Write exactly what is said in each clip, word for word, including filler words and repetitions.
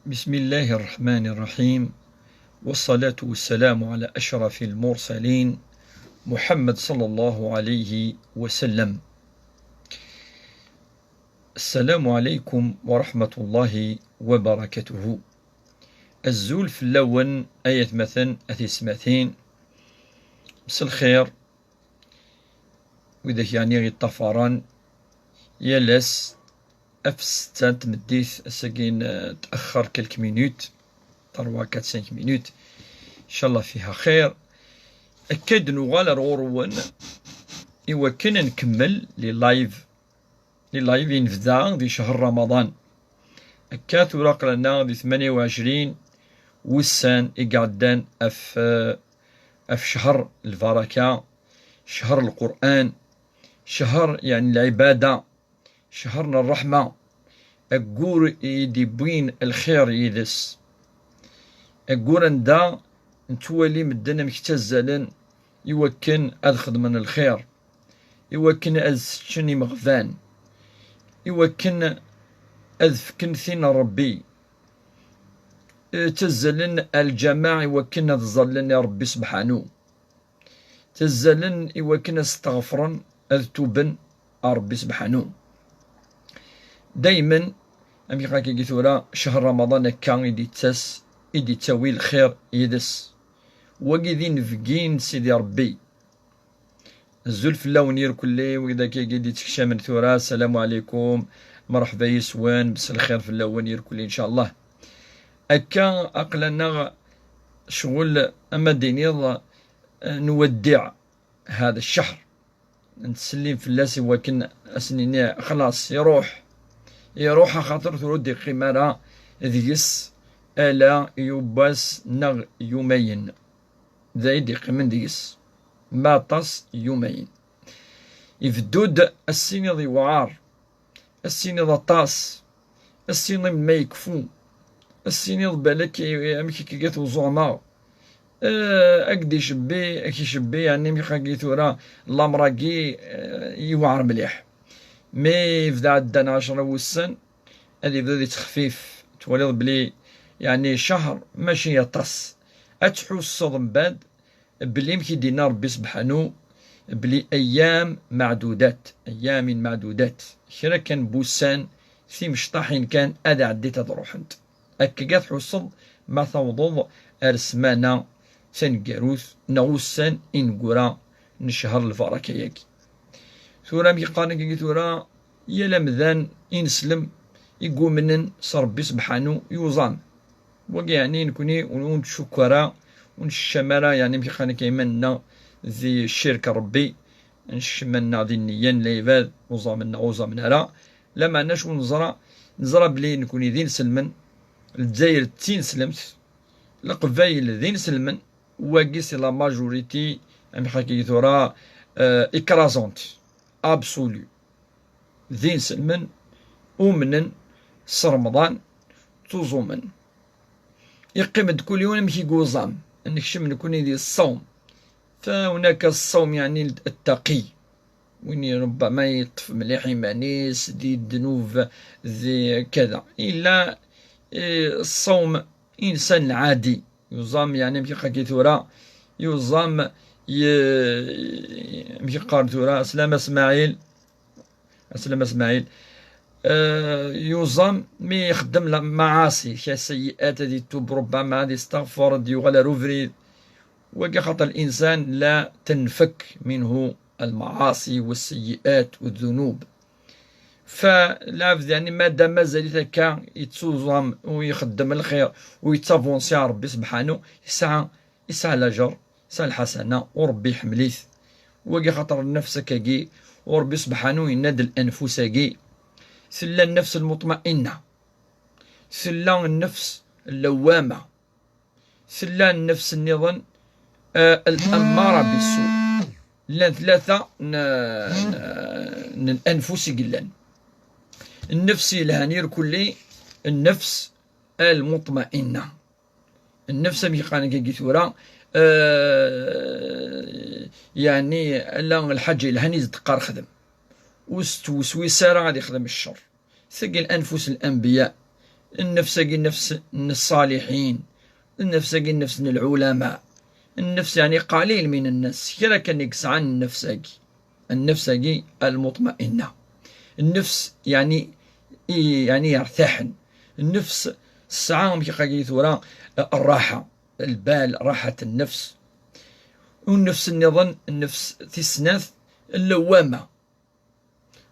بسم الله الرحمن الرحيم، والصلاة والسلام على أشرف المرسلين محمد صلى الله عليه وسلم. السلام عليكم ورحمة الله وبركاته. Azul fell-awen ay atmaten, a tiyessetmatin. Mselxir. Widak yeɛni yeṭṭafaren yal ass af ssetta n tmeddit, ass-agi, eh, tأخر quelques minutes, trois, quatre, cinq minutes. Inchallah fiha xir. Akka i d-nuɣal ar ɣur-wen i wakken ad nkemmel les lives, les lives i nebda di ccher Ramadan. Akka tura aql-aneɣ di tmanya u ɛecrin wussan i iɛeddan af, eh, af ccher lbaraka, ccher Lqur'an, ccher, yeɛni, lɛibada, ccher n ṛṛeḥma, aggur i d-iwwin lxir yid-s. Aggur anda nettwali medden amek ttazzalen i wakken ad xedmen lxir, i wakken ad seččen imeɣban, i wakken ad fken tin n Ṛebbi. Ttazzalen ar lǧameɛ i wakken ad ẓallen i Ṛebbi sebḥanu. Ttazzalen i wakken ad steɣfren, ad tuben ar Ṛebbi sebḥanu. Daymen, amek akkagi tura, ccher Ramadan akka i d-ittas, i d-ittawi lxir yid-s. Wagi d inebgi n Sidi Ṛebbi. Azul fell-awen irkelli, wid akkagi d-ittekcamen tura, ssalamu ɛlikum, mreḥba yes-wen, mselxir fell-awen irkelli, incallah. Akka aql-aneɣ ccɣel, ama d-tiniḍ, eh, nwaddiɛ hada ccher. Nettsellim fell-as i wakken ad s-nini xlaṣ, iruḥ. Iruḥ axaṭer tura ur d-iqqim ara deg-s ala yiwwas neɣ yumayen. D ay d-iqqimen deg-s. Ma aṭas yumayen. Ibeddu-d ass iniḍ yewɛer. Ass iniḍ aṭas. Ass iniḍ ma yekfu. Ass iniḍ balak i-, amek akka i t-uẓumeɣ. Eh, ad k-d-icebbi, ad k-icebbi, yeɛni amek akka tura, lamer-agi, eh, yewɛer mliḥ. Mi yebda ɛeddan ɛecra wussan, ad yebdu ad yettxeffif. Twaliḍ bli, yeɛni, ccher mačči aṭas. Ad tḥusseḍ mbaɛd belli amek i d-yenna Ṛebbi sebḥanu, belli أيام معدودات، أيام معدودات, kra kan n wussan, timecṭaḥin kan ad ɛeddit ad ruḥent. Akkagi ad tḥusseḍ ma tawḍeḍ ar ssmana taneggarut neɣ ussan ineggura n ccher lbaraka-yagi. Tura amek i qqaren akkagi tura, yal amdan ineslem i yumnen s Ṛebbi sebḥanu yuẓam. Wagi yeɛni nekni ur, ur nettcukku ara, ur neskcam ara, yeɛni amek i qqaren akka iman-nneɣ di ccirk n Ṛebbi, neskcem iman-nneɣ di nniya n lɛibad, uẓamen neɣ uẓamen ara. Lameɛna acu neẓra? Neẓra belli nekni d inselmen, Lezzayer d tineslemt, Leqbayel d inselmen, wagi c'est la majorité, amek akka tura, euh, écrasante, absolue. D inselmen, umnen s Remḍan, ttuẓumen. Yeqqim-d kul yiwen amek i yuẓam. Nekcem nekni di ṣṣawm. فهناك الصوم يعني التقي. Win i ربما yeṭṭef mliḥ iman-is di ddnub, di kada. Illa, eh, ṣṣawm insan lɛadi. Yuẓam, yeɛni, amek i qqaren tura, yuẓam, ye-, amek i qqaren tura, Aslama Smaɛil, Aslama Smaɛil, eh, yuẓam mi ixeddem lmaɛaṣi, kra seyyi'at, ad itub, ربما ad isteɣfer, ad yuɣal ar ubrid. Wagi xaṭer الإنسان لا تنفك منه المعاصي والسيئات والذنوب. Fa lɛebd, yeɛni, madam mazal-it akka yettuẓam u ixeddem lxir u yettavunsi ar Ṛebbi sebḥanu, yesɛa, yesɛa lajer, yesɛa lḥasana, u Ṛebbi iḥemmel-it. Wagi xaṭer nnefs akkagi, u Ṛebbi sebḥanu yenna-d, lanfus-agi, tella nnefs lmuṭma'inna, tella nnefs llewwama, tella nnefs nniḍen, eh, الأمارة بالسوء. Llan tlata n, n, n lanfus i yellan. Nnefs yelhan irkelli, nnefs lmuṭma'inna. Nnefs amek i qqaren akkagi tura, eh, yeɛni, ala lḥaǧa yelhan i s-d-teqqar xdem. Ur s-tewswis ara ad ixdem ccer. Tagi lanfus n lanbiya, Nnefs-agi nnefs n ṣṣaliḥin, nnefs-agi nnefs n lɛulama, nnefs, yeɛni, qalil min nnas, kra kan i yesɛan nnefs-agi, nnefs-agi almuṭma'inna, nnefs, yeɛni, i, yeɛni yertaḥen, nnefs tesɛa, amek aqagi tura, rraḥa, lbal, raḥat nnefs. U nnefs nniḍen, nnefs tis snat, lawwama.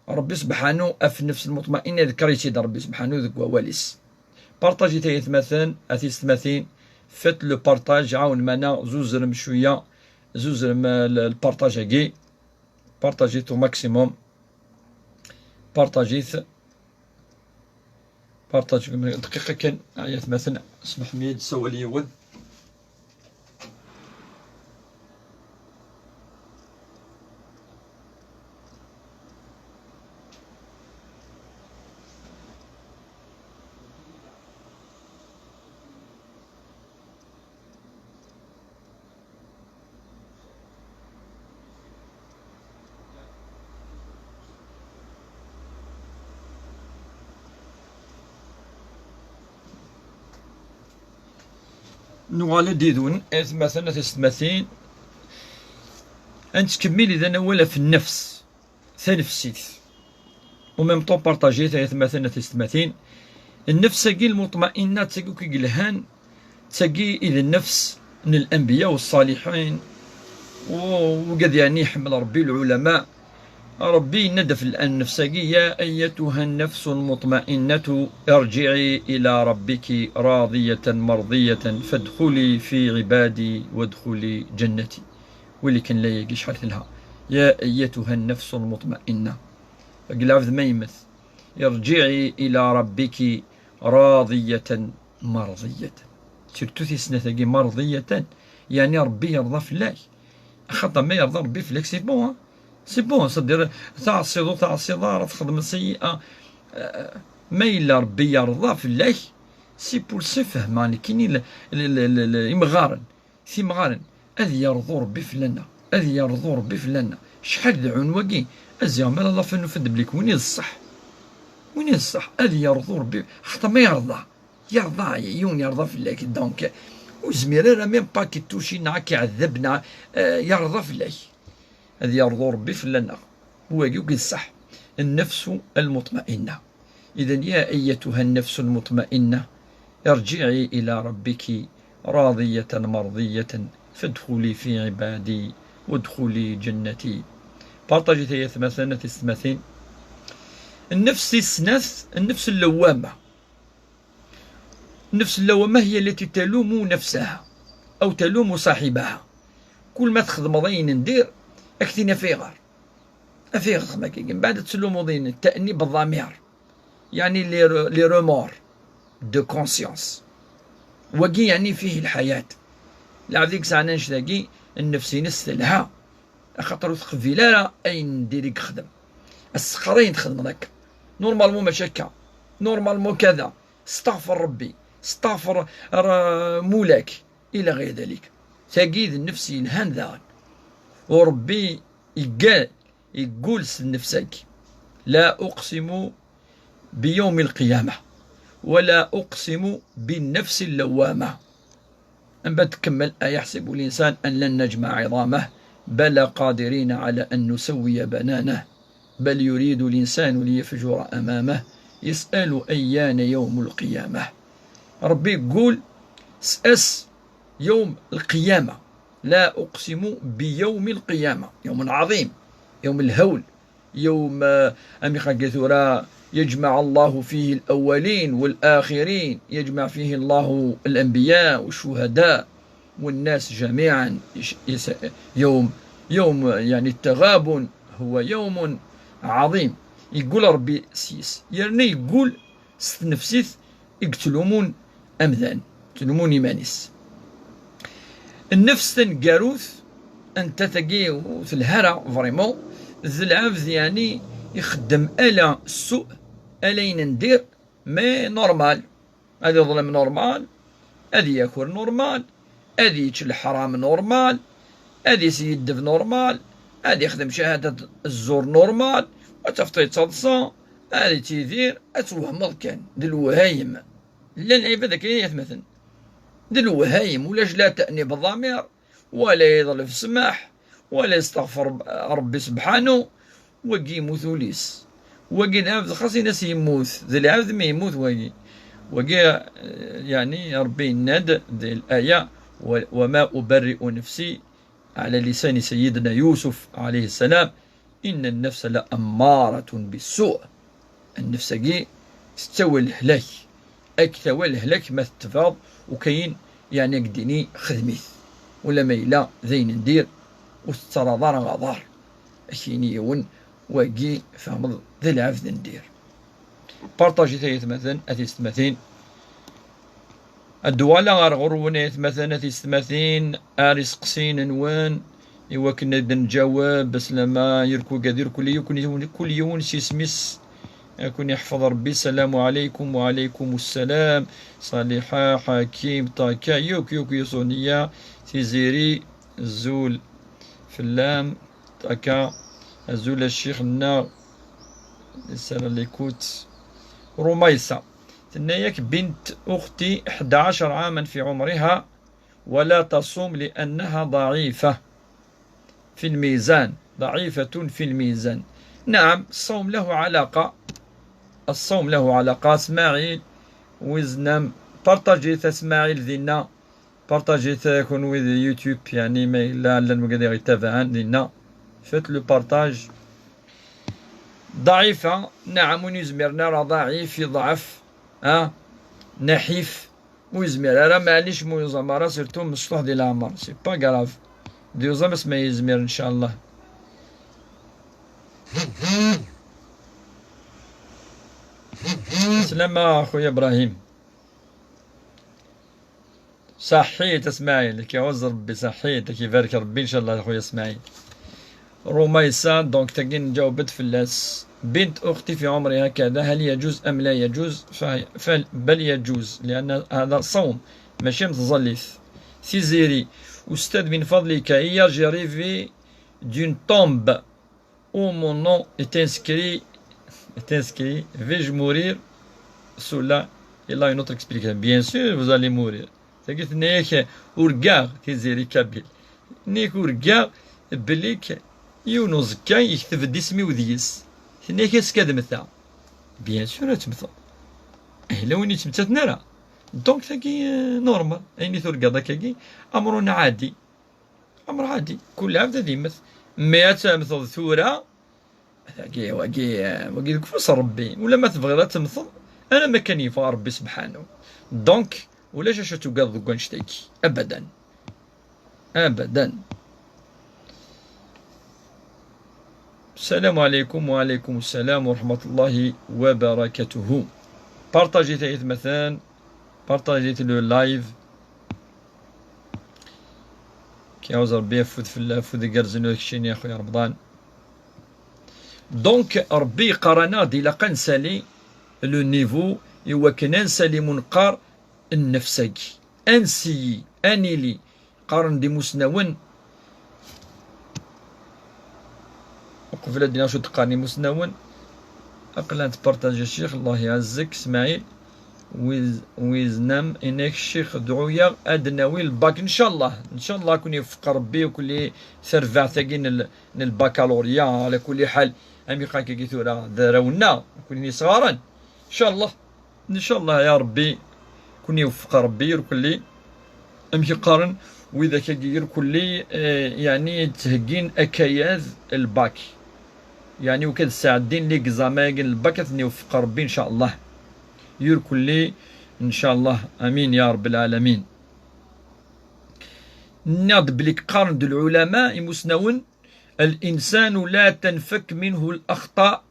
Ṛebbi sebḥanu ɣef nnefs lmuṭma'inna iḍekkeṛ-itt-id Ṛebbi sebḥanu deg wawal-is. Partajit ay atmaten, a tiyessetmatin, faites le partage, ɛawnem-aneɣ, zuzrem cwiya, zuzrem, eh, le, le partage-agi, partajit au maximum, partajit, partage, dqiqa kan, ay atmaten, smaḥem-iyi-d, ssawal yiwen. Nuɣal-d yid-wen, atmaten, a tiyessetmatin, ad nettkemmil idan awal ɣef nnefs, tanefsit. Au même temps, partajit, ay atmaten, a tiyessetmatin. Nnefs-agi lmuṭma'inna, d tagi akk i yelhan, d tagi i d nnefs n lanbiya u ṣṣaliḥin, u, ugad, yeɛni, iḥemmel Ṛebbi, lɛulama. Ṛebbi yenna-d ɣef nnefs-agi: يا أيتها النفس المطمئنة ارجعي إلى ربك راضية مرضية فادخلي في عبادي وادخلي جنتي. Wili kan layagi acḥal telha. يا أيتها النفس المطمئنة. Deg lɛebd ma yemmet: ارجعي إلى ربك راضية مرضية. Surtout tis snat-agi, مرضية, yeɛni Ṛebbi yerḍa fell-ak. Axaṭer ma yerḍa Ṛebbi fell-ak, c'est bon, hein. C'est bon, c'est-à-dire, teɛṣiḍ ur teɛṣiḍ ara, txedmeḍ seyyi'a, eh, ma yella Ṛebbi yerḍa fell-ak, c'est pour ça fehmeɣ nekkini l-, l-, l-, l-, l-, imɣaren, timɣarin, ad yerḍu Ṛebbi fell-aneɣ, ad yerḍu Ṛebbi fell-aneɣ. Acḥal d ɛun wagi, a ziɣ ma la fin nufa-d belli win i d ṣṣeḥ, win i d ṣṣeḥ, ad yerḍu Ṛebbi, xaṭer ma yerḍa, yerḍa, yiwen yerḍa fell-ak, donc, ur yezmir ara même pas k-ittuci neɣ ad k-iɛeddeb neɣ, eh, yerḍa fell-ak. Ad yerḍu Ṛebbi fell-aneɣ. Wagi akk i d ṣṣeḥ. النفس المطمئنة. إذن يا أيتها النفس المطمئنة ارجعي إلى ربك راضية مرضية فادخلي في عبادي وادخلي جنتي. Partajit ay atmaten, a tiyessetmatin. Nnefs tis snat, nnefs lawwama. Nnefs lawwama هي التي تلوم نفسها أو تلوم صاحبها. Kul ma txedmeḍ ayen n dir, ad k-tini: "Af ayɣer? Af ayɣer txedmeḍ akka?" Mbeɛd ad tlumuḍ ayen, التأنيب الضمير. Yeɛni les re-, les remords de conscience. Wagi yeɛni فيه الحياة. Lɛebd i yesɛan annect-agi, nnefs-ines telha, axaṭer ur teqbil ara ayen n dir i yexdem. Asseqray i txedmeḍ akka. Normalement mačči akka. Normalement kada. Steɣfer Ṛebbi. Steɣfer r-, mula-k. إلى غير ذلك. Tagi d nnefs yelhan daɣen. U Ṛebbi iggal, yeggul s nnefs-agi: "لا أقسم بيوم القيامة ولا أقسم بالنفس اللوامة". Mbeɛd tkemmel: "أيحسب الإنسان أن لن نجمع عظامه بلى قادرين على أن نسوي بنانه". بل يريد الإنسان ليفجر أمامه يسأل أيان يوم القيامة. Ṛebbi yeggul s ass يوم القيامة. لا أقسم بيوم القيامة، يوم عظيم، يوم الهول، يوم، آه، أميخا كثورا يجمع الله فيه الأولين والآخرين، يجمع فيه الله الأنبياء والشهداء والناس جميعا. يش-، يس-، يوم، يوم يعني التغابن هو يوم عظيم. Yeggul Ṛebbi s-yes. Yerna yeggul s tnefsit i yettlumun amdan, yettlumun iman-is. Nnefs taneggarut, anta tagi ur telha ara, vraiment, d lɛebd, yeɛni, ixeddem ala ssuq, ala ayen n dir, mais normal. Ad iḍlem normal, ad yaker normal, ad yečč leḥram normal, ad isyeddeb normal, ad ixdem cahadat zzur normal, ad tafeḍ yettaḍsa, ad ittidir, ad twehmeḍ kan, d lwehayem. Llan lɛibad akka i yatmaten. D lewhayem, ulac la ta'nib ḍamir, wala yeḍleb ssmaḥ, wala yesteɣfer Ṛebbi sebḥanu, wagi yemmut ul-is. Wagi d lɛebd xas in-as yemmut, d lɛebd mi yemmut wagi. Wagi, eh, yeɛni Ṛebbi yenna-d di laya, "Wa-, وما أبرئ نفسي" على لسان سيدنا يوسف عليه السلام، "إن النفس لأمارة بالسوء." Nnefs-agi tettawi lehlak, ad k-tawi lehlak ma tettebɛeḍ ukayen, yeɛni ad k-d-tini xdem-it, ulamma yella d ayen n dir ur tettaraḍ ara aḍar. Ad k-yini yiwen, wagi tfehmeḍ d lɛebd n dir. Partajit ay atmaten, a tiyessetmatin. Ad d-uɣaleɣ ar ɣur-wen ay atmaten, a tiyessetmatin, ar iseqsiyen-nwen, i wakken ad d-nǧaweb s lama irkugad irkul yiwen, kul yiwen s yisem-is. Ad ken-iḥfeḍ Ṛebbi. Salamu ɛalaykum. Wa ɛalaykum ssalam. Ṣaliḥa, Ḥakim, Ṭaka, yakk, yakk, Yuṣuniya, Tiziri, azul fell-am. Ṭaka, azul a ccix-nneɣ. Lsana l'écoute. Rumaysa. Tenna-yak: بنت أختي أحد عشر عاما في عمرها ولا تصوم لأنها ضعيفة في الميزان، ضعيفة في الميزان. نعم، الصوم له علاقة، الصوم له علاقة. Smaɛil Wiznam, partajit a Smaɛil dinna. Partajit, eh, kunwi di YouTube, yeɛni ma yella llan wigad i ɣ-yettabaɛen dinna. Faites le partage. Ḍɛifa, naɛam, win yezmiren ara, ḍɛif, yeḍɛef, ah, naḥif, ur yezmir ara, maɛlic, ma ur yuẓam ara, surtout mecṭuḥ di leɛmer, c'est pas grave. D yuẓam asma yezmir, ncallah. Slama, a xuya Ibrahim. Saḥḥit a Smaɛil, ad k-iɛuzz Rebbi, saḥḥit, ad k-ibarek Rebbi, ncallah, a xuya Smaɛil. Rumaysa, donc, tagi nǧaweb-d fell-as. بنت أختي في عمرها كذا، هل يجوز أم لا يجوز؟ ف-، ف-، بل يجوز، لأن هذا صوم، ماشي متزلف. Tiziri, أستاذ من فضلك, hier j'ai rêvé d'une tombe où mon nom est inscrit, est inscrit, vais-je mourir? Cela, il a une autre explication. Bien sûr, vous allez mourir. Tagi tenna-yak urgaɣ, Tiziri Kabyle. Tenna-yak urgaɣ belli yiwen uẓekka yekteb-d isem-iw deg-s. Tenna-yak ass-k ad mmteɣ. Bien sûr ad temmteḍ. Yella win yettmettaten ara. Donc tagi, euh, normal. Ayen i turgaḍ akkagi, amrun ɛadi. Amr ɛadi, kul ɛebd ad immet. Mi ad temmteḍ tura, wagi, wagi, wagi deg ufus n Rebbi. Ula ma tebɣiḍ ad temmteḍ, alamma kan yebɣa Rebbi sebḥanu. Donc, ulac acu tugadeḍ deg wannect-agi. Abadan. Abadan. السلام عليكم. وعليكم السلام ورحمة الله وبركاته. Partajit ay atmaten. Partajit le live. Ad k-iɛuzz Rebbi, afud fell-, afud igerrzen ur keččini a xuya Remḍan. Donc, Rebbi yeqqar-aneɣ-d ilaq ad nsali le niveau i wakken ad nsali ma neqqar nnefs-agi. Ad nsiyi, ad nili, qqaren-d imusnawen. Uqbel ad d-iniɣ acu d-qqaren imusnawen, aql-aɣ nettpartaji, ccix, Allah iɛezzek, Smaɛil, Wiz-, Wiznam, inek, ccix, dɛu-yaɣ ad nawi lbak, ncallah, ncallah, ad ken-iwefeq Rebbi, kulli tarbaɛt-agi n l-, n lbakalurya, ɛla kulli ḥal, am iqqan-agi tura, d arraw-nneɣ, kulli n yisɣaren, ncallah. Ncallah ya Rebbi, kun iwefeq Rebbi irkelli. Amek i qqaren widak-agi irkelli, eh, yeɛni ttheggin akayad lbak. Yeɛni ukad sɛeddin ligzama-agi n lbak, ad ten-iwefeq Rebbi ncallah. Irkelli ncallah. Amin ya Rebbi lɛalamin. Nniɣ-d belli qqaren-d lɛulama, imusnawen, الإنسان لا تنفك منه الأخطاء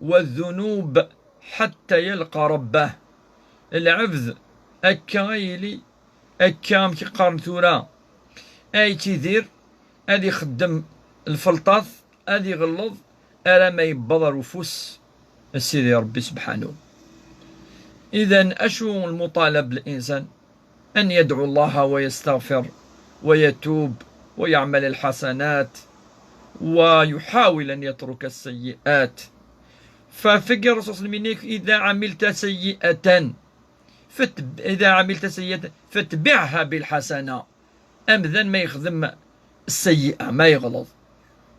والذنوب حتى يلقى ربه. Lɛebd akka ay yili, akka amek i qqaren tura, ay yettidir, ad ixeddem lfelṭat, ad iɣelleḍ, arama yewweḍ ar ufus n Sidi Ṛebbi sebḥanu. Idan, acu lmuṭalab n linsan? أن يدعو الله ويستغفر ويتوب ويعمل الحسنات ويحاول أن يترك السيئات. ففكر الرسول صلى الله عليه وسلم: إذا عملت سيئة فت-، إذا عملت سيئة فاتبعها بالحسنة. Amdan ma yexdem السيئة, ma yeɣleḍ,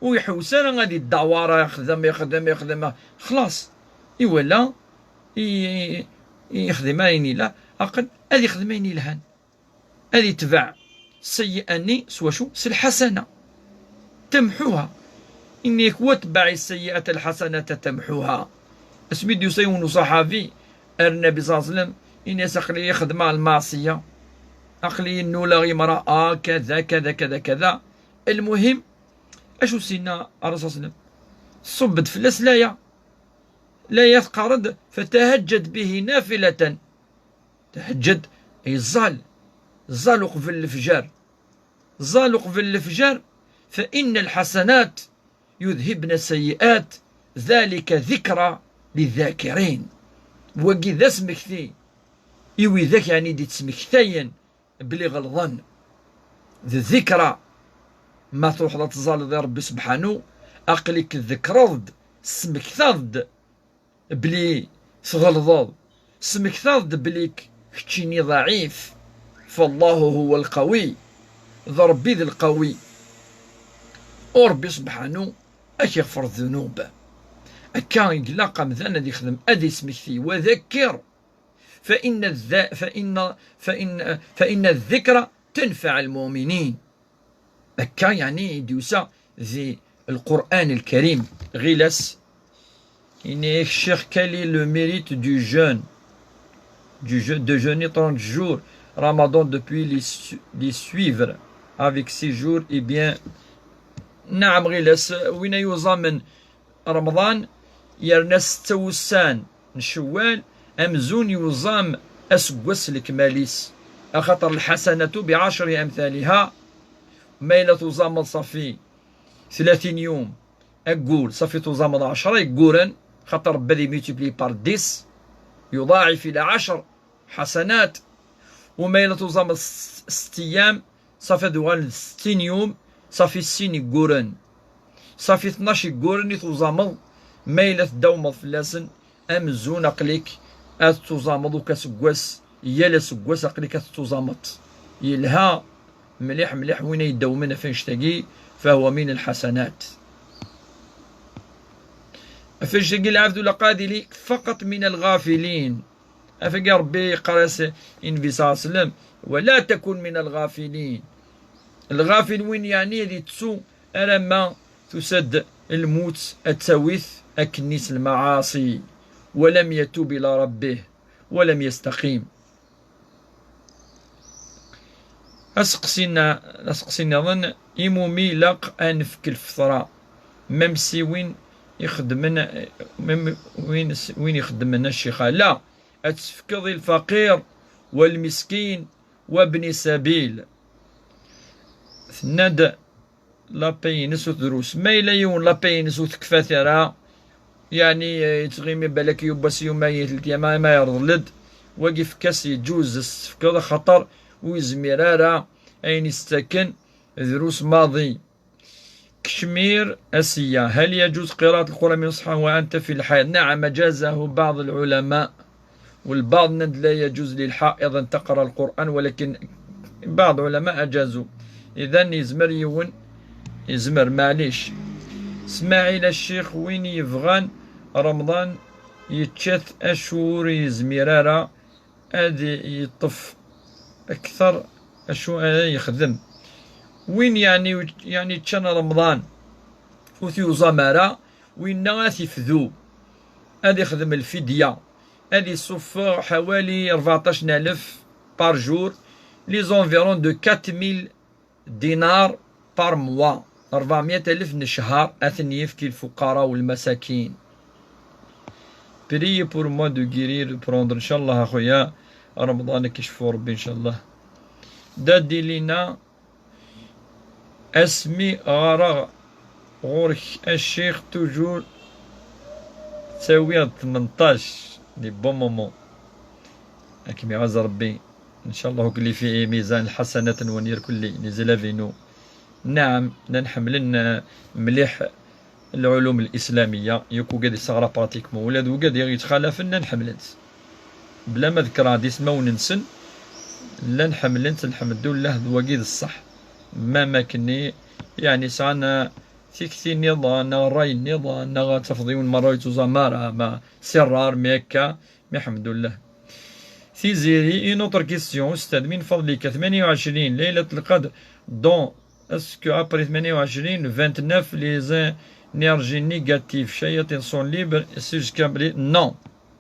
ur iḥewwes ara ad iddaɛwar, ixdem, ixdem, ixdem, xlaṣ, iwala, i-, i-, ixdem ayen ila, aql ad ixdem ayen ilhan. Ad itbeɛ seyyi'a-nni s wacu? S lḥasana. Tamḥuha. Ini-ak, واتبع السيئة الحسنة تمحها. Asmi d-yusa yiwen uṣaḥabi ar Nnabi ṣalla Llahu ɛalayhi wa sallam, ini-as, aql-iyi xeddmeɣ lmaṣiyya, aql-iyi nnuleɣ imra, ah, kada, kada, kada, kada. Lmuhim, acu s-yenna Ṛṛasul ṣalla Llahu ɛalayhi wa sallam? Tṣubb-d fell-as laya. Laya teqqar-d, فتهجد به نافلة. Teḥǧed, yeẓẓal, ẓẓal uqbel lefjer, ẓẓal uqbel lefjer, فإن الحسنات يذهبن السيئات ذلك ذكرى للذاكرين. Wagi d asmekti i widak, yeɛni, d-ittmektayen belli ɣelḍen. D ddikra, ma truḥeḍ ad tẓaleḍ i Ṛebbi sebḥanu, aql-ik tḍekkreḍ-d, tesmektaḍ-d belli tɣelḍeḍ, tesmektaḍ-d belli k-, keččini ḍɛif. فالله هو القوي. D Ṛebbi d lqawi. U Ṛebbi sebḥanu ad k-iɣfer ddnub. Akka i ilaq amdan ad ixdem, ad ismekti, وذكر فإن الذ-، فإن، فإن، فإن الذكرى تنفع المؤمنين. Akka, yeɛni, i d-yusa di Lqur'an Lkarim, ɣilas. Ini-ak ccix, quel est le mérite du jeûne, du je-, de jeûner trente jours Ramadan depuis les su-, les suivre avec six jours, eh bien, naɛam, ɣilas, win ay yuẓamen Remḍan, yerna setta wussan n Cewwal, amzun yuẓam aseggas s lekmal-is, axaṭer الحسنة بعشر أمثالها. Ma yella tuẓameḍ ṣafi tlatin yum, aggur, ṣafi tuẓameḍ ɛecra yegguren, xaṭer Rebbi ad multiplier par dix, يضاعف إلى عشر حسنات. U ma yella tuẓameḍ s-, sett ayyam, ṣafi ad uɣalen d settin yum, ṣafi sin yegguren. Ṣafi tnac yegguren i tuẓameḍ, ma yella teddawmeḍ fell-asen, amzun aql-ik ad tuẓameḍ akk aseggas, yal aseggas aql-ik ad tuẓameḍ. Yelha mliḥ, mliḥ win ay yeddawmen ɣef annect-agi, فهو من الحسنات. Ɣef annect-agi, العبد القادر فقط من الغافلين. Afagi Ṛebbi yeqqar-as i Nnbi ṣalla Llahu ɛalayhi wa sallam, ولا تكن من الغافلين. Lɣafil, win yeɛni ad yettu alamma tusa-d lmut ad tawi-t akkenni s lmaɛaṣi, ولم يتب إلى ربه ولم يستقم. Aseqsi-nna-, aseqsi nniḍen, i wumi ilaq ad nefk lfeṭra, même si win ixeddmen, même win, win ixeddmen a ccix, la, ad tt-tefkeḍ i lfaqir, wa lmiskin, wa bni sabil. Tenna-d, la paye-ines ur tdrus. Ma yella yiwen la paye-ines ur tekfat ara, yeɛni, eh, yettɣimi balak yiwwas yuma i telt yama, ma yerḍel-d, wagi ifek-as yeǧǧuz ad s-tefkeḍ, axaṭer ur yezmir ara ayen i s-ttaken, drus maḍi. Kcmir Asiya, هل يجوز قراءة القرآن من المصحف وأنت في الحيض؟ نعم، أجازه بعض العلماء. والبعض نند لا يجوز للحائض أن تقرأ القرآن، ولكن بعض العلماء أجازوا. إذن يزمر يون، يزمر، معليش. Smaɛil a ccix, win yebɣan Remḍan yečča-t, acu ur yezmir ara ad yeṭṭef akteṛ, acu ara yexdem? Win yeɛni, yeɛni ččan Remḍan ur t-yuẓam ara, winna ad t-ifdu, ad ixdem lfidya, ad isuffeɣ ḥawali rbeɛṭac n alef par jour, les environs de quatre mille dinars par mois, ṛebɛemya alef n cchar, ad ten-yefk i lfuqara u lmasakin. Priez pour moi de guérir, de prendre, ncallah, a xuya, Remḍan ad k-icfu Ṛebbi, ncallah. Dadi Lina, asmi ɣreɣ ɣur-k a ccix, toujours ttawiɣ-d tmenṭac, des bons moments. Ad kem-iɛaz Ṛebbi, ncallah, وكل في ميزان الحسنات نون يركلي نزل فينو. Naɛam, llan ḥemmlen, eh, mliḥ العلوم الإسلامية, yakk ugad yesseɣra pratiquement, ula d ugad yettxalafen llan ḥemmlen-tt. Bla ma ḍekkreɣ-d ismawen-nsen, llan ḥemmlen-t, lḥemdullah, d wagi d ṣṣeḥ. Ma makken, yeɛni sɛan tikti nniḍen, neɣ ṛṛay nniḍen, neɣ ad tafeḍ yiwen merra ur yettuẓam ara, ma c'est rare, mais akka, mais ḥemdullah. Tiziri, une autre question, أستاذ من فضلك, ثمانية وعشرين ليلة القدر, donc, est-ce que après ثمانية وعشرين, vingt-neuf, les énergies négatives, cyatin sont libres, c'est jusqu'à, non.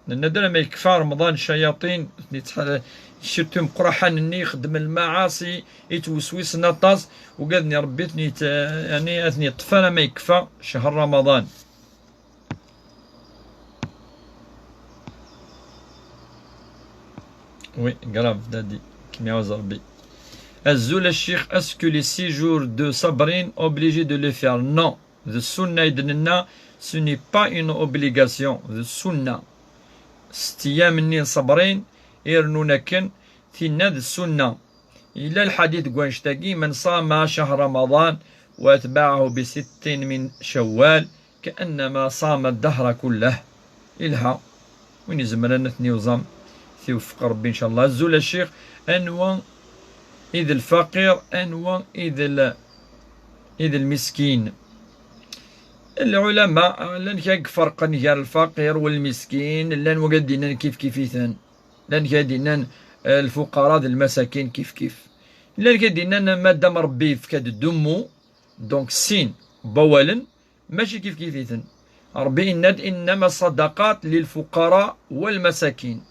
Nenna-d alamma yekfa Remḍan, cyatin, nitḥ-, surtout imeqraḥen-nni ixeddmen lmaɛaṣi, yettweswisen aṭas, ugaden i Rebbi ad ten-yet-, yeɛni ad ten-yeṭṭef alamma yekfa ccher Remḍan. Oui, grave, Dadi. Kem iɛuz Rebbi. Azul a ccix, est-ce que les six jours de Sabrin obligé de les faire? Non. D ssunna i d-nenna, ce n'est pas une obligation. D ssunna. Sett ayyam-nni n Sabrin, i rennun akken, tinna d ssunna. Yella lḥadit deg wannect-agi: من صام شهر رمضان وأتبعه بست من شوال كأنما صام الدهر كله. Ilha. Win izemren ad ten-yuẓam, tiwfeq Rebbi, ncallah. Azul a ccix, anwa i d lfaqir, anwa i d l-, i d lmiskin? Lɛulama llan kra i iferqen gar lfaqir u lmiskin, llan wagad d-innan kifkif-iten, llan kra d-innan, eh, lfuqara d lmasakin kifkif, llan kra d-innan madam Rebbi yefka-d ddummu, donc sin n wawalen, mačči kifkif-iten. Rebbi yenna-d: إنما الصدقات للفقراء والمساكين.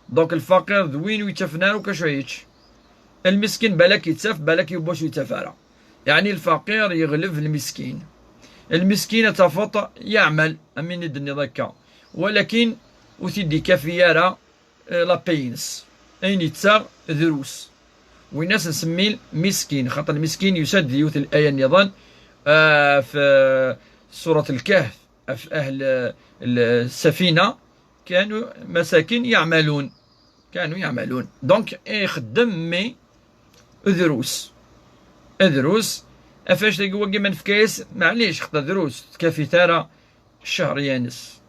Donc lfaqir d win ur yettafen ara akk acu ara yečč. Lmiskin balak yettaf, balak yiwwas ur yettaf ara. Yeɛni lfaqir yeɣleb lmiskin. Lmiskin ad tafeḍ yeɛmal, am win i d-tenniḍ akka. Walakin ur t-id-ikafi ara, eh, la paye-ines. Ayen yettaɣ drus. Win-as nsemmi miskin, xaṭer lmiskin yusa-d di yiwet n laya nniḍen, eh, f surat Lkehf, ɣef ahl, eh, l-, ssafina, كانوا مساكين يعملون. كانوا يعملون. Donc, ixeddem, mais drus. Drus. Ɣef wannect-agi wagi ma nefka-yas, maɛlic, xaṭer drus, ur tekkafi ara ccehriya-ines.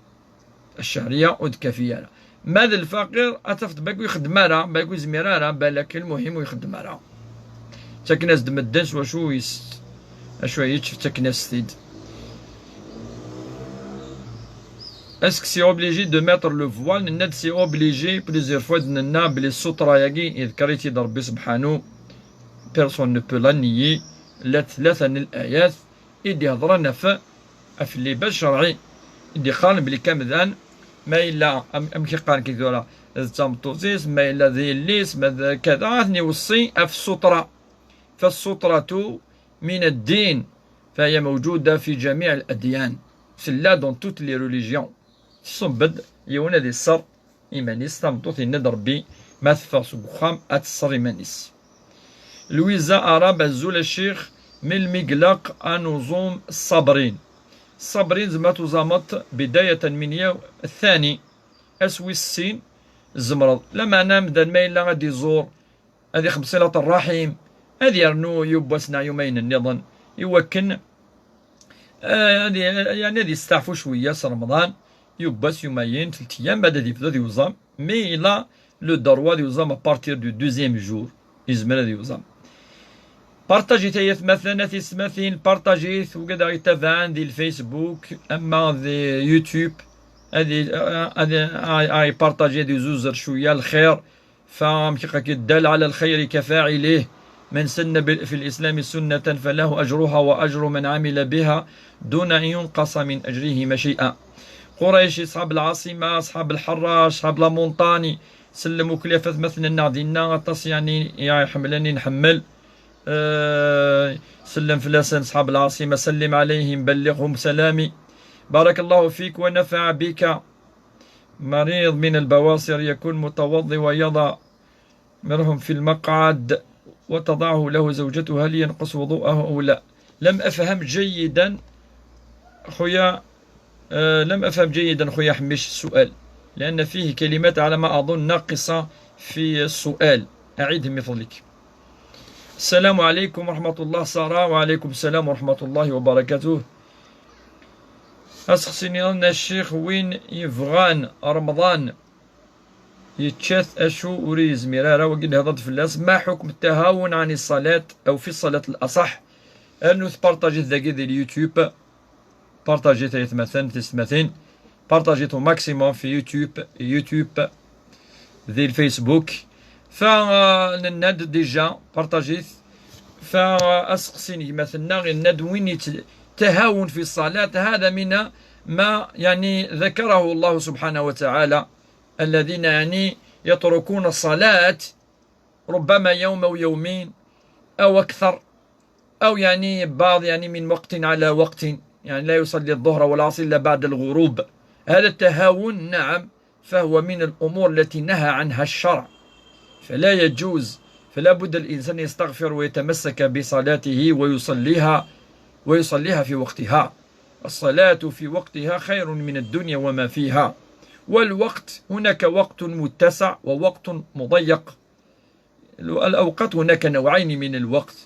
Ccehriya ur d-tekkafi ara. Ma d lfaqir, ad tafeḍ balak ur ixeddem ara, balak ur yezmir ara, balak lmuhim ur ixeddem ara. Ttaken-as-d medden s wacu yes-, acu ara yečč, ttaken-as-t-id. Est-ce que c'est obligé de mettre le voile? Nenna-d c'est obligé, plusieurs fois d-nenna belli ssutra-agi iḍker-itt-id Rebbi subḥanu, personne ne peut la nier, llant tlata n layat i d-ihedṛen ɣef, ɣef llibas ccerɛi, i d-iqqaren belli amdan, ma yella, am-, amek i qqaren kik tura, d tameṭṭut-is, ma yella d yelli-s, ma d kada, ad ten-iweṣṣi ɣef ssutra. فالسطرة من الدين، فهي موجودة في جميع الأديان. Tella dans toutes les religions. Tṣubb-d yiwen ad iṣṣer iman-is, tameṭṭut, yenna-d Rebbi, ma teffeɣ seg uxxam, ad teṣṣer iman-is. Lwiza Arab, azul a ccix, melmi i ilaq ad nuẓum ṣṣabrin? Ṣṣabrin zemreḍ ad tuẓameḍ bidayatan min yawm ttani, ass wis sin, tzemreḍ. Lameɛna amdan ma yella ad iẓur, ad ixemmes ṣilat ṛṛaḥim, ad yernu yiwwas neɣ yumayen nniḍen, i wakken, eh, ad i-, yeɛni ad yesteɛfu cwiyya s Remḍan, yiwwas, yumayen, telt ayyam, ad, ad yebdu ad yuẓam. Mais il a le droit ad yuẓam à partir du deuxième jour, yezmer ad yuẓam. Partajit ay atmaten, a tiyessetmatin, partajit, wigad aɣ-ittabaɛen di lFacebook, ama di YouTube, ad i-, ad i-, ad i-, ad ipartaji, ad izuzer cwiyya lxir, فمشقك الدال على الخير كفاعله، من سن بال-، في الإسلام سنة فله أجرها وأجر من عمل بها دون أن ينقص من أجرهما شيئا. قريشي، أصحاب العاصمة، أصحاب الحراش، أصحاب la montagne، سلم وكلافة مثلنا ديننا، غطاس يعني يا حملني نحمل. آه، سلم فلاسن أصحاب العاصمة، سلم عليهم، بلغهم سلامي. بارك الله فيك ونفع بك. مريض من البواسر يكون متوضي ويضع مرهم في المقعد وتضعه له زوجته، هل ينقص وضوءه أو لا؟ لم أفهم جيدا خويا، آه، لم أفهم جيدا خويا حميش السؤال، لأن فيه كلمات على ما أظن ناقصة في السؤال. أعيده من فضلك. السلام عليكم ورحمة الله سارة. وعليكم السلام ورحمة الله وبركاته. Aseqsi-nniḍen a ccix, win yebɣan Remḍan Yečča-t acu ur yezmir ara, wagi nehḍer-d fell-as. ما حكم التهاون عن الصلاة أو في الصلاة الأصح؟ Rnut partajit dagi di YouTube. Partajit ay atmaten, tisetmatin. Partajit au maximum في يوتيوب، يوتيوب، di Facebook. Fa, euh, nenna-d déjà, partajit. Fa, euh, aseqsi n gma-tneɣ, yenna-d win yettahawun في الصلاة, هذا من ما, يعني, ذكره الله سبحانه وتعالى. الذين, يعني, يتركون الصلاة ربما يوم أو يومين أو أكثر، أو, يعني, بعض, يعني, من وقت على وقت، يعني, لا يصلي الظهر والعصر إلا بعد الغروب. هذا التهاون، نعم، فهو من الأمور التي نهى عنها الشرع، فلا يجوز، فلا بد الإنسان يستغفر ويتمسك بصلاته ويصليها، ويصليها في وقتها. الصلاة في وقتها خير من الدنيا وما فيها. والوقت، هناك وقت متسع ووقت مضيق. الأوقات هناك نوعين من الوقت.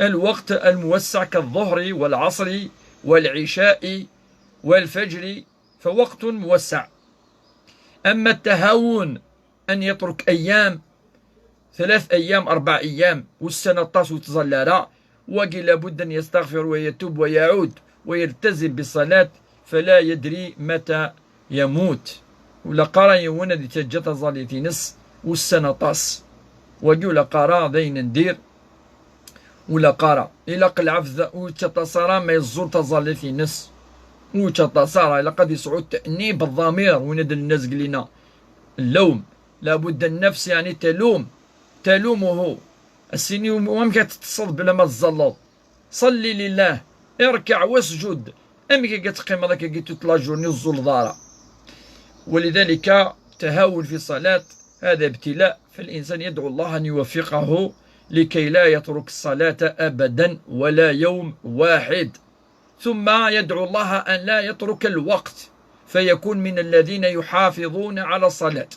الوقت الموسع كالظهر والعصر والعشاء والفجر، فوقت موسع. أما التهاون أن يترك أيام، ثلاث أيام، أربع أيام، ussan aṭas ur yettẓalli ara, wagi لابد أن يستغفر ويتوب ويعود ويلتزم بالصلاة، فلا يدري متى يموت. Ur ilaq ara yiwen ad yettaǧǧa taẓallit-ines ussan aṭas. Wagi ur ilaq ara, d ayen n dir. Ur ilaq ara. Ilaq lɛebd ur yettaṭas ara ma yeẓẓul taẓallit-ines. Ur yettaṭas ara. Ilaq ad yesɛu تأنيب الضمير, win ad d-nenna zgelina. اللوم. لابد النفس, يعني, تلوم. تلومه. Ad s-tini: "Wamek ad teṭṭseḍ bla ma tẓalleḍ? صل لله. اركع واسجد. Amek akka teqqimeḍ akkagi toute la journée ur tẓulleḍ ara?" ولذلك التهاون في الصلاة هذا ابتلاء، فالإنسان يدعو الله أن يوفقه لكي لا يترك الصلاة أبدا ولا يوم واحد. ثم يدعو الله أن لا يترك الوقت، فيكون من الذين يحافظون على الصلاة،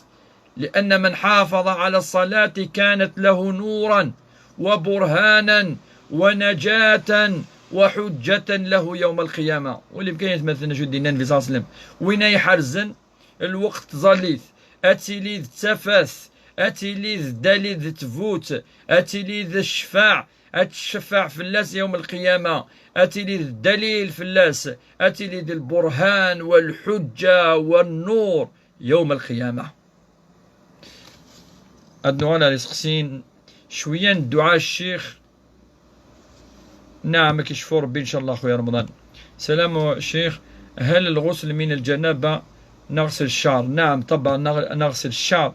لأن من حافظ على الصلاة كانت له نورا وبرهانا ونجاة وحجة له يوم القيامة. Wali amek ay atmaten acu d-yenna Nnbi صلى الله عليه وسلم: win ay iḥerzen lweqt n tẓallit, ad tili d tafat, ad tili d ddalil d ttbut, ad tili d ccfaɛ, ad tceffeɛ fell-as yawm lqiyama, ad tili d ddalil fell-as, ad tili d lburhan wa lḥuǧǧa wa nnur yawm lqiyama. Ad nuɣal ar iseqsiyen, cwiya n dduɛa, ccix. نعم, ad k-icfu Rebbi, إن شاء الله, خويا رمضان. سلام الشيخ, هل الغسل من الجنابة نغسل الشعر؟ نعم طبعا, نغ-, نغسل الشعر,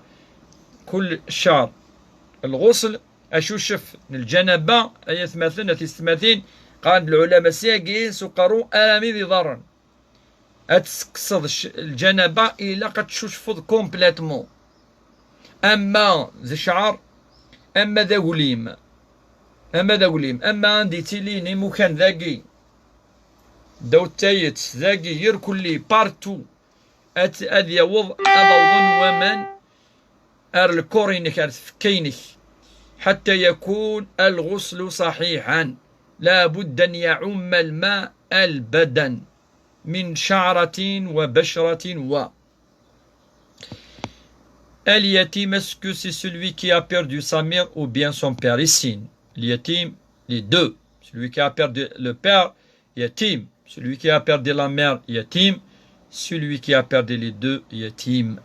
كل الشعر. الغسل, acucef n lǧanaba, ay atmaten, a tisetmatin, qqaren-d lɛulama, seg uqerru armi d iḍarren. Ad tekkseḍ c-, lǧanaba, ilaq ad tcucfeḍ complètement. Ama d ccɛer, ama d aglim, ama d aglim, ama anda yettilin imukan dagi, ddaw tayet, dagi, irkelli, partout, ad, ad yaweḍ, ad awḍen waman ar lkor-inek, ar tfekka-inek, حتى يكون الغسل صحيحا. لا بد أن يعم الماء البدن من شعرة وبشرة و. اليتيم, est-ce que c'est celui qui a perdu sa mère ou bien son père? Yatim, اليتيم, les deux. Celui qui a perdu le père, yatim. Celui qui a perdu la mère, yatim. Celui qui a perdu les deux, yatim.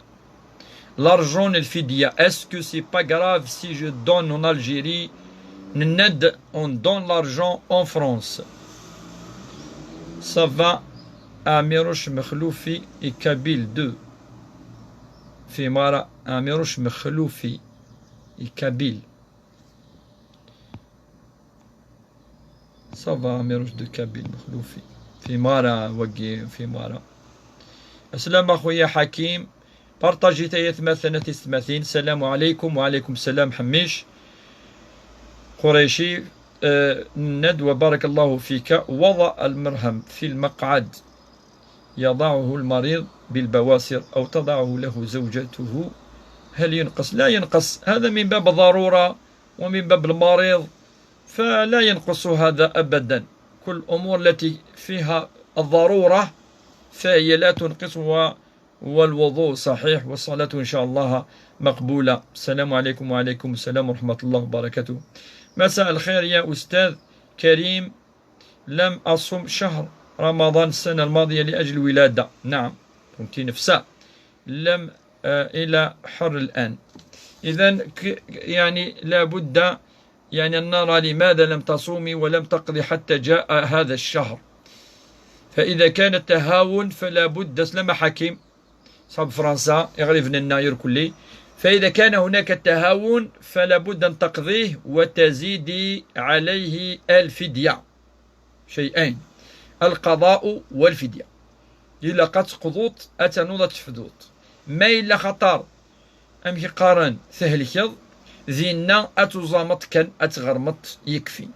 L'argent, الفدية, est-ce que c'est pas grave si je donne en Algérie? Nenna-d, on donne l'argent en France. Ça va, Amirouche Mekloufi et Kabyle deux. في مرة, Amirouche Mekloufi et Kabyle. Ça va, Amirouche de Kabyle Mekloufi. في مرة, wagi, في مرة. السلام أخويا حكيم. Partajit ay atmaten a tisetmatin. السلام عليكم. وعليكم السلام حميش قريشي. آه، ند وبارك الله فيك. وضع المرهم في المقعد يضعه المريض بالبواسر أو تضعه له زوجته، هل ينقص؟ لا ينقص، هذا من باب الضرورة ومن باب المريض، فلا ينقص هذا أبدا. كل الأمور التي فيها الضرورة فهي لا تنقص، و-، والوضوء صحيح والصلاة إن شاء الله مقبولة. السلام عليكم. وعليكم السلام ورحمة الله وبركاته. مساء الخير يا أستاذ كريم، لم أصم شهر رمضان السنة الماضية لأجل الولادة. نعم، كنت نفسها. لم، آه، إلى حر الآن. إذن ك-، يعني لابد يعني أن نرى لماذا لم تصومي ولم تقضي حتى جاء هذا الشهر. فإذا كان التهاون فلا بد، سلام حكيم، صحاب فرنسا، يغرب لنا يركلي. فإذا كان هناك تهاون فلا بد أن تقضيه وتزيدي عليه الفدية. شيئين، القضاء والفدية. إلا قد تقضوت أتنوض تفدوت. ما إلا خطر أم يقارن تهلكض، ذينا أتوزامط كان أتغرمط يكفي.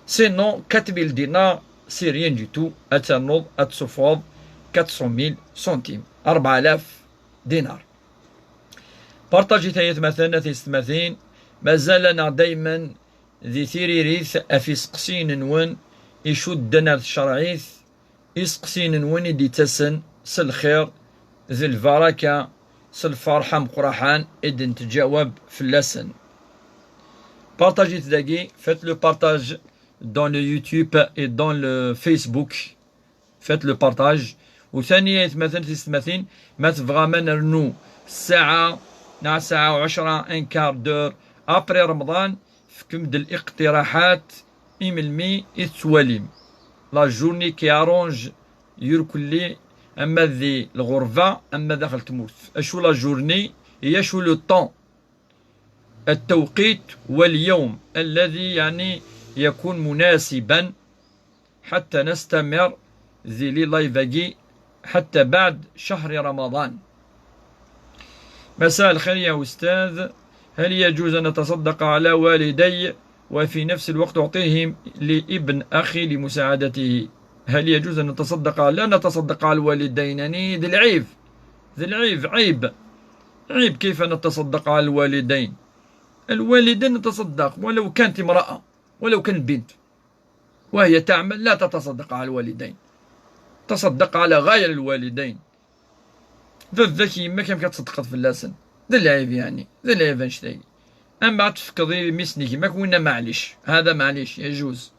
Sinon quatre mille dinars, c'est rien du tout. أتنوض أتسفوض quatre cent mille centimes، أربعة آلاف دينار. بارطاجي ثيث مثلا ثيث ثماثين. مازال أنا دايما ذي تيريريث أفي سقسين نون يشد نار الشرعيث. Isqsiyen-nwen i d-ittasen s lxir, d lbaraka, s lferḥ ameqqraḥan i d-nettǧawab fell-asen. Partagit dagi, faites le partage dans le YouTube et dans le Facebook. Faites le partage. U tani, aytmaten tisetmatin, ma tebɣam ad nernu ssaɛa, neɣ ssaɛa u ɛecra, un quart d'heure, après Ramadan, fkem-d liqtiraḥat i melmi i tettwalim. La journée qui arrange يركلي، أما ذي الغربة، أما داخل تموت. أشو la journée، هي شو le temps، التوقيت واليوم الذي يعني يكون مناسبا حتى نستمر ذي لي لايفاكي حتى بعد شهر رمضان. مساء الخير يا أستاذ، هل يجوز أن أتصدق على والدي وفي نفس الوقت أعطيهم لابن أخي لمساعدته؟ هل يجوز أن نتصدق؟ لا نتصدق على الوالدين، يعني ذي العيب، ذي العيب، عيب، عيب كيف نتصدق على الوالدين؟ الوالدين نتصدق ولو كانت امرأة، ولو كانت بنت وهي تعمل، لا تتصدق على الوالدين، تصدق على غير الوالدين. Baba-k yemma-k amek ad tṣeddqeḍ fell-asen? D lɛib, yeɛni d lɛib annect-agi. Ama ad tefkeḍ i mmi-s n gma-k, winna maɛlic, هذا maɛlic, يجوز.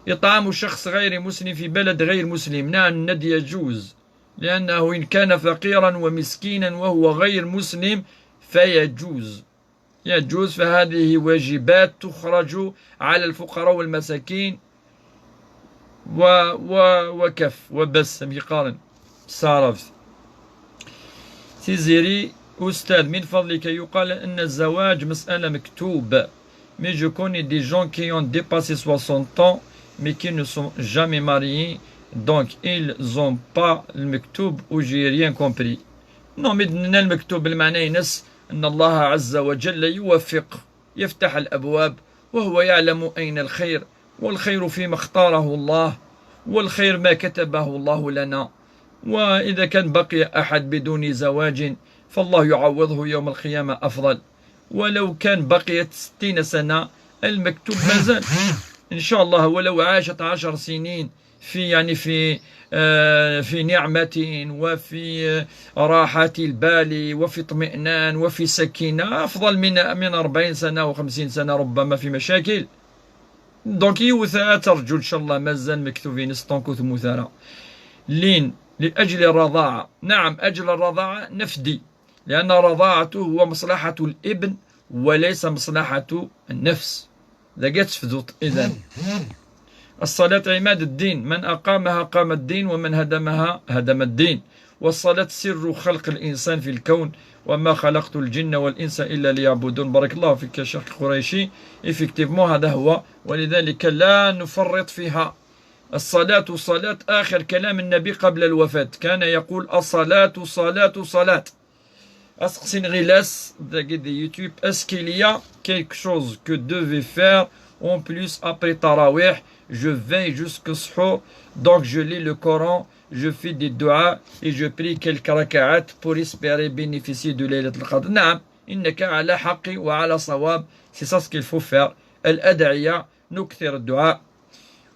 إطعام شخص غير مسلم في بلد غير مسلم، نعم، يجوز، لأنه إن كان فقيرا ومسكينا وهو غير مسلم فيجوز. يجوز، فهذه واجبات تخرج على الفقراء والمساكين و و وكف وبس، أم يقارن صارف. Tiziri, أستاذ، من فضلك، يقال أن الزواج مسألة مكتوب. Mais je connais des gens qui ont dépassé soixante ans, mais qui ne sont jamais mariés, donc ils ont pas المكتوب ou j'ai rien compris. Non, mais المكتوب المعنى ينس أن الله عز وجل يوفق، يفتح الأبواب، وهو يعلم أين الخير، والخير فيما اختاره الله، والخير ما كتبه الله لنا. وإذا كان بقي أحد بدون زواج فالله يعوضه يوم القيامة أفضل. ولو كان بقيت ستين سنة، المكتوب مازال. إن شاء الله، ولو عاشت عشر سنين في، يعني، في، آه، في نعمة وفي، آه، راحة البال وفي اطمئنان وفي سكينة، أفضل من، من أربعين سنة وخمسين سنة ربما في مشاكل. Donc يوث ترجو إن شاء الله مازال مكتوبين ستونك وثموثارة. لين لأجل الرضاعة، نعم، أجل الرضاعة نفدي، لأن الرضاعة هو مصلحة الابن وليس مصلحة النفس. ذا قد تفدوط إذن. الصلاة عماد الدين، من أقامها قام الدين ومن هدمها هدم الدين. والصلاة سر خلق الإنسان في الكون، وما خلقت الجن والإنس إلا ليعبدون. بارك الله فيك يا شيخ قريشي. Effectivement هذا هو، ولذلك لا نفرط فيها. الصلاة صلاة، آخر كلام النبي قبل الوفاة كان يقول: الصلاة صلاة صلاة. Asqsin ɣilas dagi di YouTube, est-ce qu'il y a quelque chose que devait faire en plus après tarawih? Je veille jusqu'au suhour, donc je lis le Coran, je fais des du'a et je prie quelques raka'at pour espérer bénéficier de Laylat al-Qadr. نعم، إنك على حق وعلى صواب, c'est ça ce qu'il faut faire. الأدعية, نكثر الدعاء.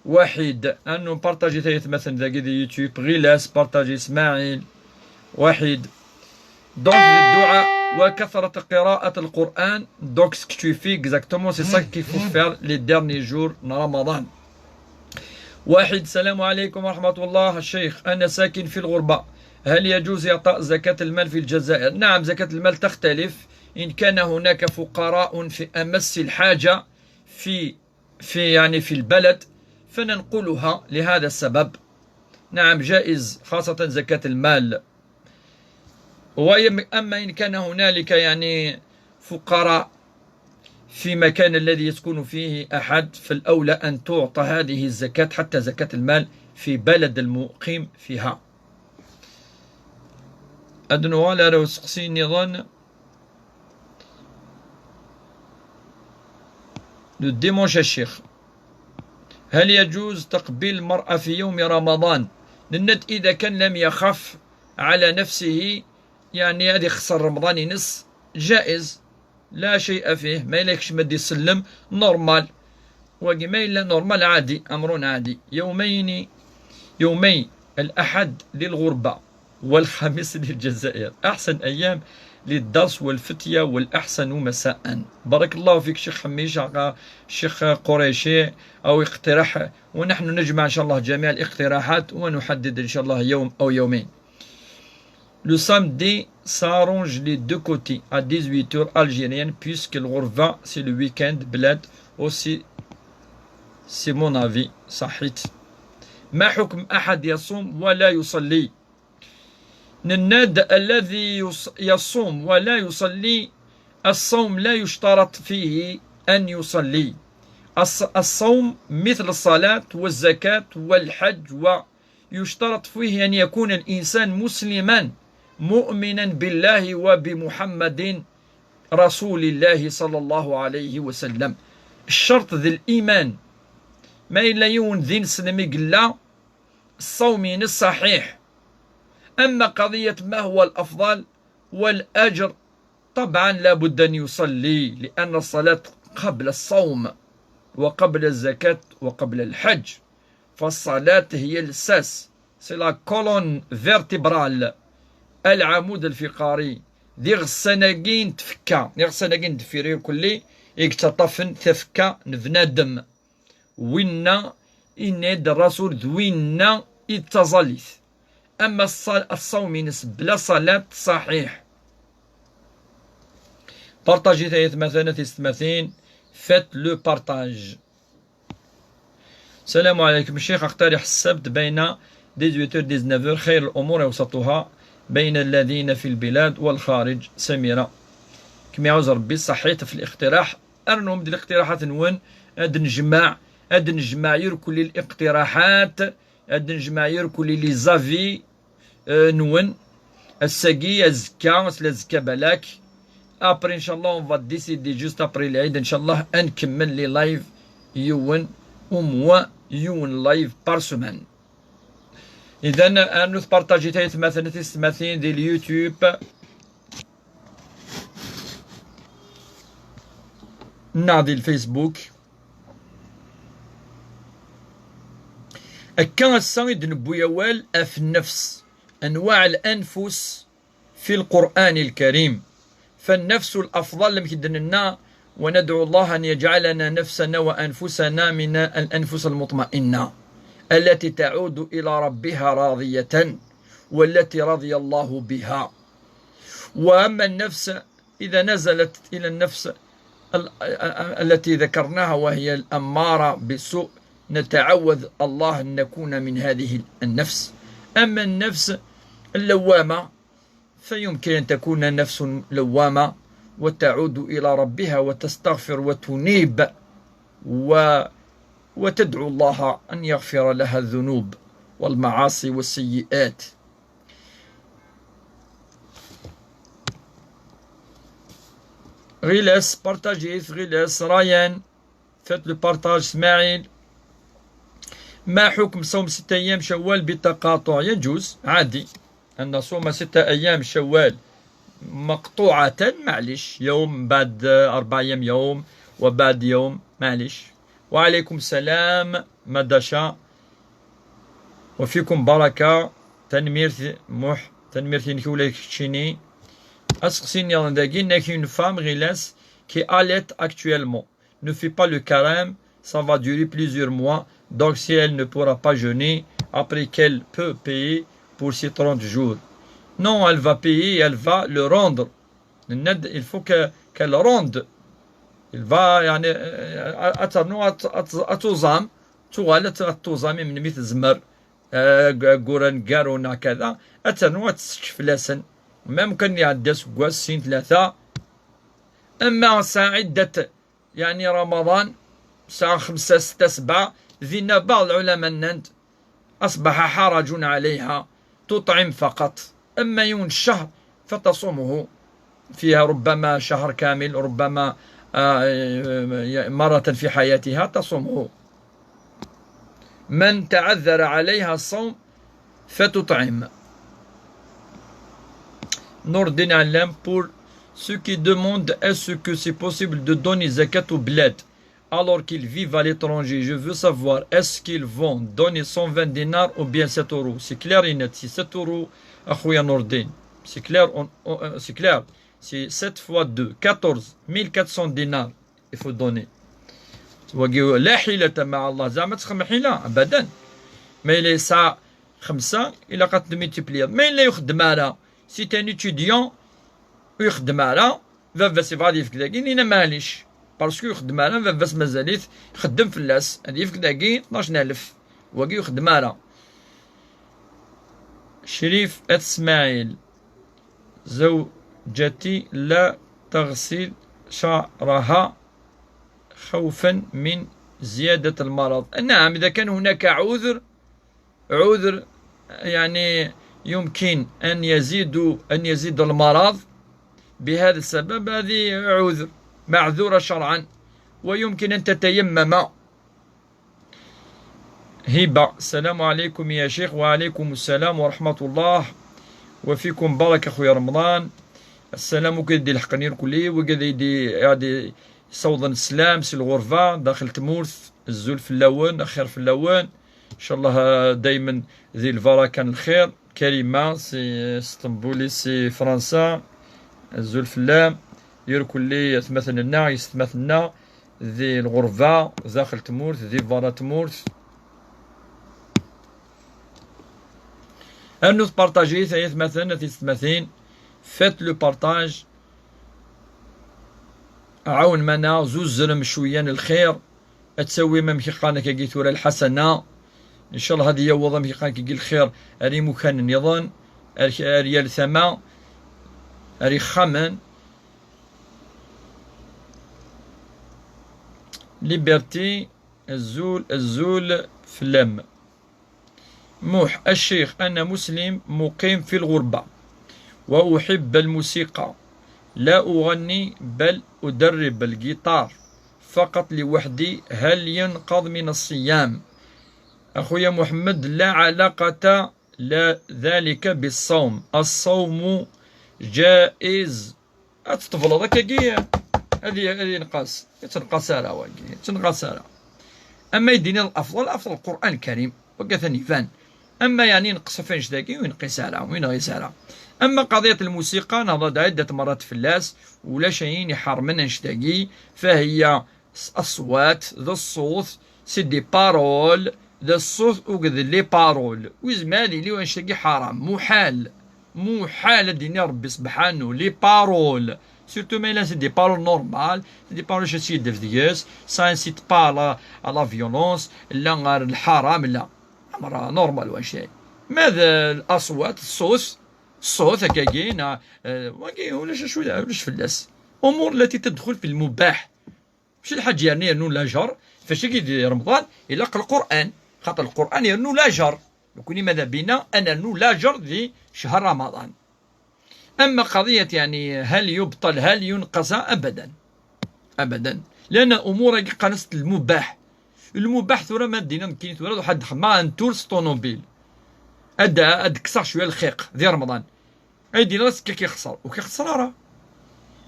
وحيد، أنو بارطاجي ثلاث مثلا ذاكي دي يوتيوب، غيلاس بارطاجي، إسماعيل، وحيد. Donc الدعاء وكثرة قراءة القرآن. Donc, ce que tu fais exactement, c'est ça qu'il faut faire les derniers jours de Ramadan. واحد: السلام عليكم ورحمة الله. الشيخ، أنا ساكن في الغربة، هل يجوز إعطاء زكاة المال في الجزائر؟ نعم، زكاة المال تختلف. إن كان هناك فقراء في أمس الحاجة في في، يعني، في البلد، فننقلها لهذا السبب. نعم، جائز، خاصة زكاة المال. ويم-، أما إن كان هنالك، يعني، فقراء في مكان الذي يسكن فيه أحد، فالأولى أن تعطى هذه الزكاة، حتى زكاة المال، في بلد المقيم فيها. أدنو لا لو سقسيني ظن. Le dimanche الشيخ، هل يجوز تقبيل المرأة في يوم رمضان؟ Nenna-d إذا كان لم يخف على نفسه، يعني هذه خسر رمضان ينس، جائز، لا شيء فيه، ما يليكش ما دي سلم، normal. وقي ما إلا normal، عادي، أمر عادي. يومين، يومي الأحد للغربة والخميس للجزائر، أحسن أيام للدرس والفتية، والأحسن مساء. بارك الله فيك شيخ حميش، شيخ قريشي، أو اقتراح، ونحن نجمع إن شاء الله جميع الاقتراحات ونحدد إن شاء الله يوم أو يومين. Le samedi s'arrange les deux côtés à dix-huit heures algérienne, puisque الغربة c'est le week-end, بلاد aussi, c'est mon avis. صحيت. ما حكم أحد يصوم ولا يصلي؟ Nenna-d الذي يص-، يصوم ولا يصلي، الصوم لا يشترط فيه أن يصلي. الص-، الصوم مثل الصلاة والزكاة والحج، ويشترط فيه أن يكون الإنسان مسلما مؤمنا بالله وبمحمد رسول الله صلى الله عليه وسلم. الشرط ذي الإيمان. ما إلا يون ذي نسلم يقلا الصوم الصحيح. أما قضية ما هو الأفضل والأجر، طبعا لا بد أن يصلي، لأن الصلاة قبل الصوم وقبل الزكاة وقبل الحج، فالصلاة هي الأساس، c'est la colonne vertébrale، العمود الفقري. Diɣ ssanagen tfekka, diɣ ssanagen deffir irkelli, i yettaṭṭafen tafekka n bnadem. Winna, yenna-d Rasul d winna i d taẓallit. Ama ṣṣa-, ṣṣawm-ines bla ṣalat ṣaḥiḥ. Partajit ay atmaten, a tisetmatin, faites le partage. السلام عليكم الشيخ، أقترح السبت بين dix-huit heures dix-neuf heures، خير الأمور أوسطها، بين الذين في البلاد والخارج. سميرة، كم يعوز ربي صحيت في الاقتراح. Rnum-d liqtiraḥat-nwen, ad nejmeɛ, ad nejmeɛ irkelli liqtiraḥat, ad nejmeɛ irkelli les avis, euh, nwen. Ass-agi, azekka, ass n azekka balak. Après, inchallah, on va décider juste après l'Aïd, inchallah, ad nkemmel les lives, yiwen, au moins yiwen live par semaine. Idan, rnut partajit ay atmaten, tisetmatin di YouTube. Neɣ di Facebook. Akka ass-a i d-newwi awal ɣef nnefs, أنواع الأنفس في القرآن الكريم. فالنفس الأفضل, amek i d-nenna, وندعو الله أن يجعلنا نفسنا وأنفسنا من الأنفس المطمئنة التي تعود إلى ربها راضية والتي رضي الله بها. وأما النفس إذا نزلت إلى النفس ال-، التي ذكرناها وهي الأمارة بالسوء، نتعوذ الله أن نكون من هذه النفس. أما النفس اللوامة فيمكن أن تكون نفس لوامة وتعود إلى ربها وتستغفر وتنيب و-، وتدعو الله أن يغفر لها الذنوب والمعاصي والسيئات. Ɣilas, partajit, ɣilas, Ryan, faites le partage, Smaïl. ما حكم صوم ستة أيام شوال بالتقاطع؟ يجوز، عادي أن نصوم ستة أيام شوال مقطوعة، معليش، يوم بعد أربع أيام، يوم وبعد يوم، معليش. وعليكم السلام مدشا، وفيكم بركة. Tanemmirt Muḥ, tanemmirt-inek ula d keččini. Aseqsi nniḍen dagi, nnek une femme ɣilas qui allait actuellement ne fait pas le carême, ça va durer plusieurs mois, donc si elle ne pourra pas jeûner, après qu'elle peut payer pour ces trente jours. Non, elle va payer, elle va le rendre. Nenna-d, il faut que, qu'elle rende. Il va, يعني, euh, ad ternu ad, ad, ad tuẓam, tuɣal ad, ad tuẓam, imen mi tezmer, euh, g-, ayyur aneggaru neɣ kada, ad ternu ad tessečč fell-asen. Même kan iɛedda aseggas, sin, tlata, ama tesɛa iddat, يعني رمضان، ساعة خمسة، ستة، سبعة، dinna بعض العلماء nnan-d أصبح حرج عليها، تطعم فقط، أما يوم الشهر فتصومه، فيها ربما شهر كامل، ربما، آه، مرة في حياتها تصومه. من تعذر عليها الصوم فتطعم. Nourdine Alem, pour ceux qui demandent est-ce que c'est possible de donner zakat au bled alors qu'ils vivent à l'étranger, je veux savoir est-ce qu'ils vont donner cent vingt dinars ou bien sept euros. C'est clair et net, c'est sept euros, أخويا نور الدين. C'est clair, on, on, euh, c'est clair. C'est sept fois deux, quatorze, mille quatre cents dinars. Il faut donner. Wagi, لا حيلة مع الله. زعما تخدم حيلة؟ أبدا. ما إلا يسعى خمسة، إلا قد تميتيبليض. ما إلا يخدم على. C'est un étudiant, يخدم على. Baba-s يبغى ad yefk dagi, nina معليش. Parce que يخدم على، baba-s مازال-it يخدم fell-as. Ad yefk dagi اثناش ألف. Wagi يخدم على. شريف آت إسماعيل. زوجتي لا تغسل شعرها خوفا من زيادة المرض. نعم، إذا كان هناك عذر، عذر يعني يمكن أن يزيد، أن يزيد المرض بهذا السبب، هذه عذر معذورة شرعا، ويمكن أن تتيمم. هبة، السلام عليكم يا شيخ. وعليكم السلام ورحمة الله وفيكم بركة خويا رمضان. السلام وكذا دي الحقني الكلي وكذا دي يعني يصوضن السلام سي الغربة داخل تمورث الزول في اللون خير في اللون. إن شاء الله دايما ذي البركة الخير. كريمة سي اسطنبولي سي فرنسا. الزول في اللام يركل لي ثمثنا يستمثنا. Di lɣerba, daxel tmurt, di berra tmurt. Rnut partager-it ay atmaten, a tiyessetmatin. Faites le partage. Ɛawnem-aneɣ, zuzzrem cwiya n lxir. Ad tawim amek i qqaren akkagi tura lḥasana. Ncallah ad yaweḍ amek i qqaren akkagi lxir ar imukan nniḍen, ar, ar yal tama, ar ixxamen. Liberté, azul, azul fell-am. Muḥ, الشيخ، أنا مسلم مقيم في الغربة وأحب الموسيقى، لا أغني بل أدرب الجيتار فقط لوحدي، هل ينقض من الصيام؟ أخويا محمد، لا علاقة لا ذلك بالصوم، الصوم جائز. Ad tṭebleḍ akkagi, ad y-, ad yenqas, ur ttenqas ara wagi, ur ttenqas ara. Ama i d-iniḍ الأفضل، الأفضل القرآن الكريم، wagi atan iban. Ama yeɛni yenqes ɣef annect-agi, ur yenqis ara, ur yenɣis ara. Ama قضية الموسيقى, nehḍer-d ɛiddat merrat fell-as, ulac ayen iḥermen annect-agi, فهي الأصوات, d ṣṣut, c'est des paroles, d ṣṣut akked les paroles. Ur yezmir ad yili wannect-agi ḥaram, muḥal. Muḥal ad d-yini Ṛebbi sebḥanu, les paroles. Surtout ma yella c'est des paroles normales, c'est des paroles je suis deg-s, ça incite pas à la, à la violence, la ɣer lḥaram, la. Amr normal wannect-agi. Ma d الأصوات, ṣṣut, ṣṣut akkagi, neɣ, eh, wagi ulac acu, ulac fell-as. أمور التي تدخل في المباح. ماشي الحاج يعني يرنو لاجر، فاش يجي رمضان يلاق القرآن، خاطر القرآن يرنو لاجر. نكوني ماذا بينا أن نرنو لاجر ذي شهر رمضان. أما قضية يعني هل يبطل، هل ينقص؟ أبدا، أبدا، لأن أمور قنصت المباح. المباح ثورة ما دينا نكين ثورة واحد خما أن تورس طونوبيل. أدا أد كسر شوية الخيق ذي رمضان. Ad d-iniḍ ass-a kiyexṣer, ur kiyexṣer ara.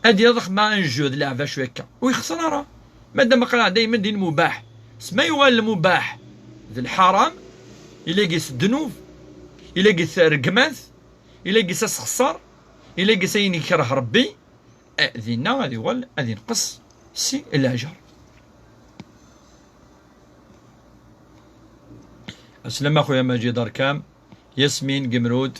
Ad d-iniḍ axemma un jeu d leɛba cwi akka, ur yexṣer ara. Madam aql-aɣ daymen di lmubaḥ. S ma yuɣal lmubaḥ d lḥaram, ila gis ddnub, ila gis rregmat, ila gis asexṣer, Ila gis ayen ikreh Rebbi, eh, dinna ad yuɣal ad inqes si leɛjer. Aslama خويا مجيد أركام. ياسمين قمرود.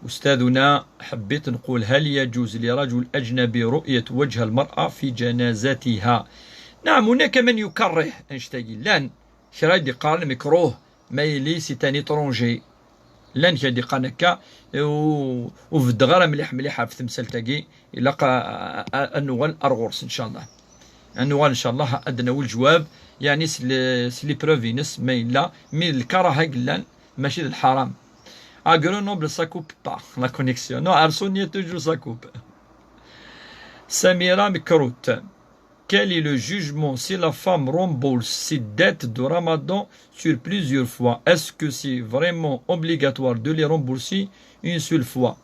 أستاذنا، حبيت نقول، هل يجوز لرجل أجنبي رؤية وجه المرأة في جنازتها؟ نعم، هناك من يكره أنشتاقي لان كرا يدي قارن مكروه، ما يلي c'est un étranger. Llan kra d-iqqaren akka, u, ur beddeɣ ara mliḥ mliḥ ɣef temsalt-agi. Ilaq a, a, a, ad nuɣal ar ɣur-s, ncallah. Ad nuɣal, ncallah, ad d-nawi lejwab, yeɛni s le-, s les preuves-ines, ma yella, mi d lkaraha i yellan, mačči d lḥaram. À Grenoble, ça coupe pas, la connexion. Non, à Arsuniya, toujours ça coupe. Samira Mekrut. Quel est le jugement si la femme rembourse ses dettes de Ramadan sur plusieurs fois? Est-ce que c'est vraiment obligatoire de les rembourser une seule fois?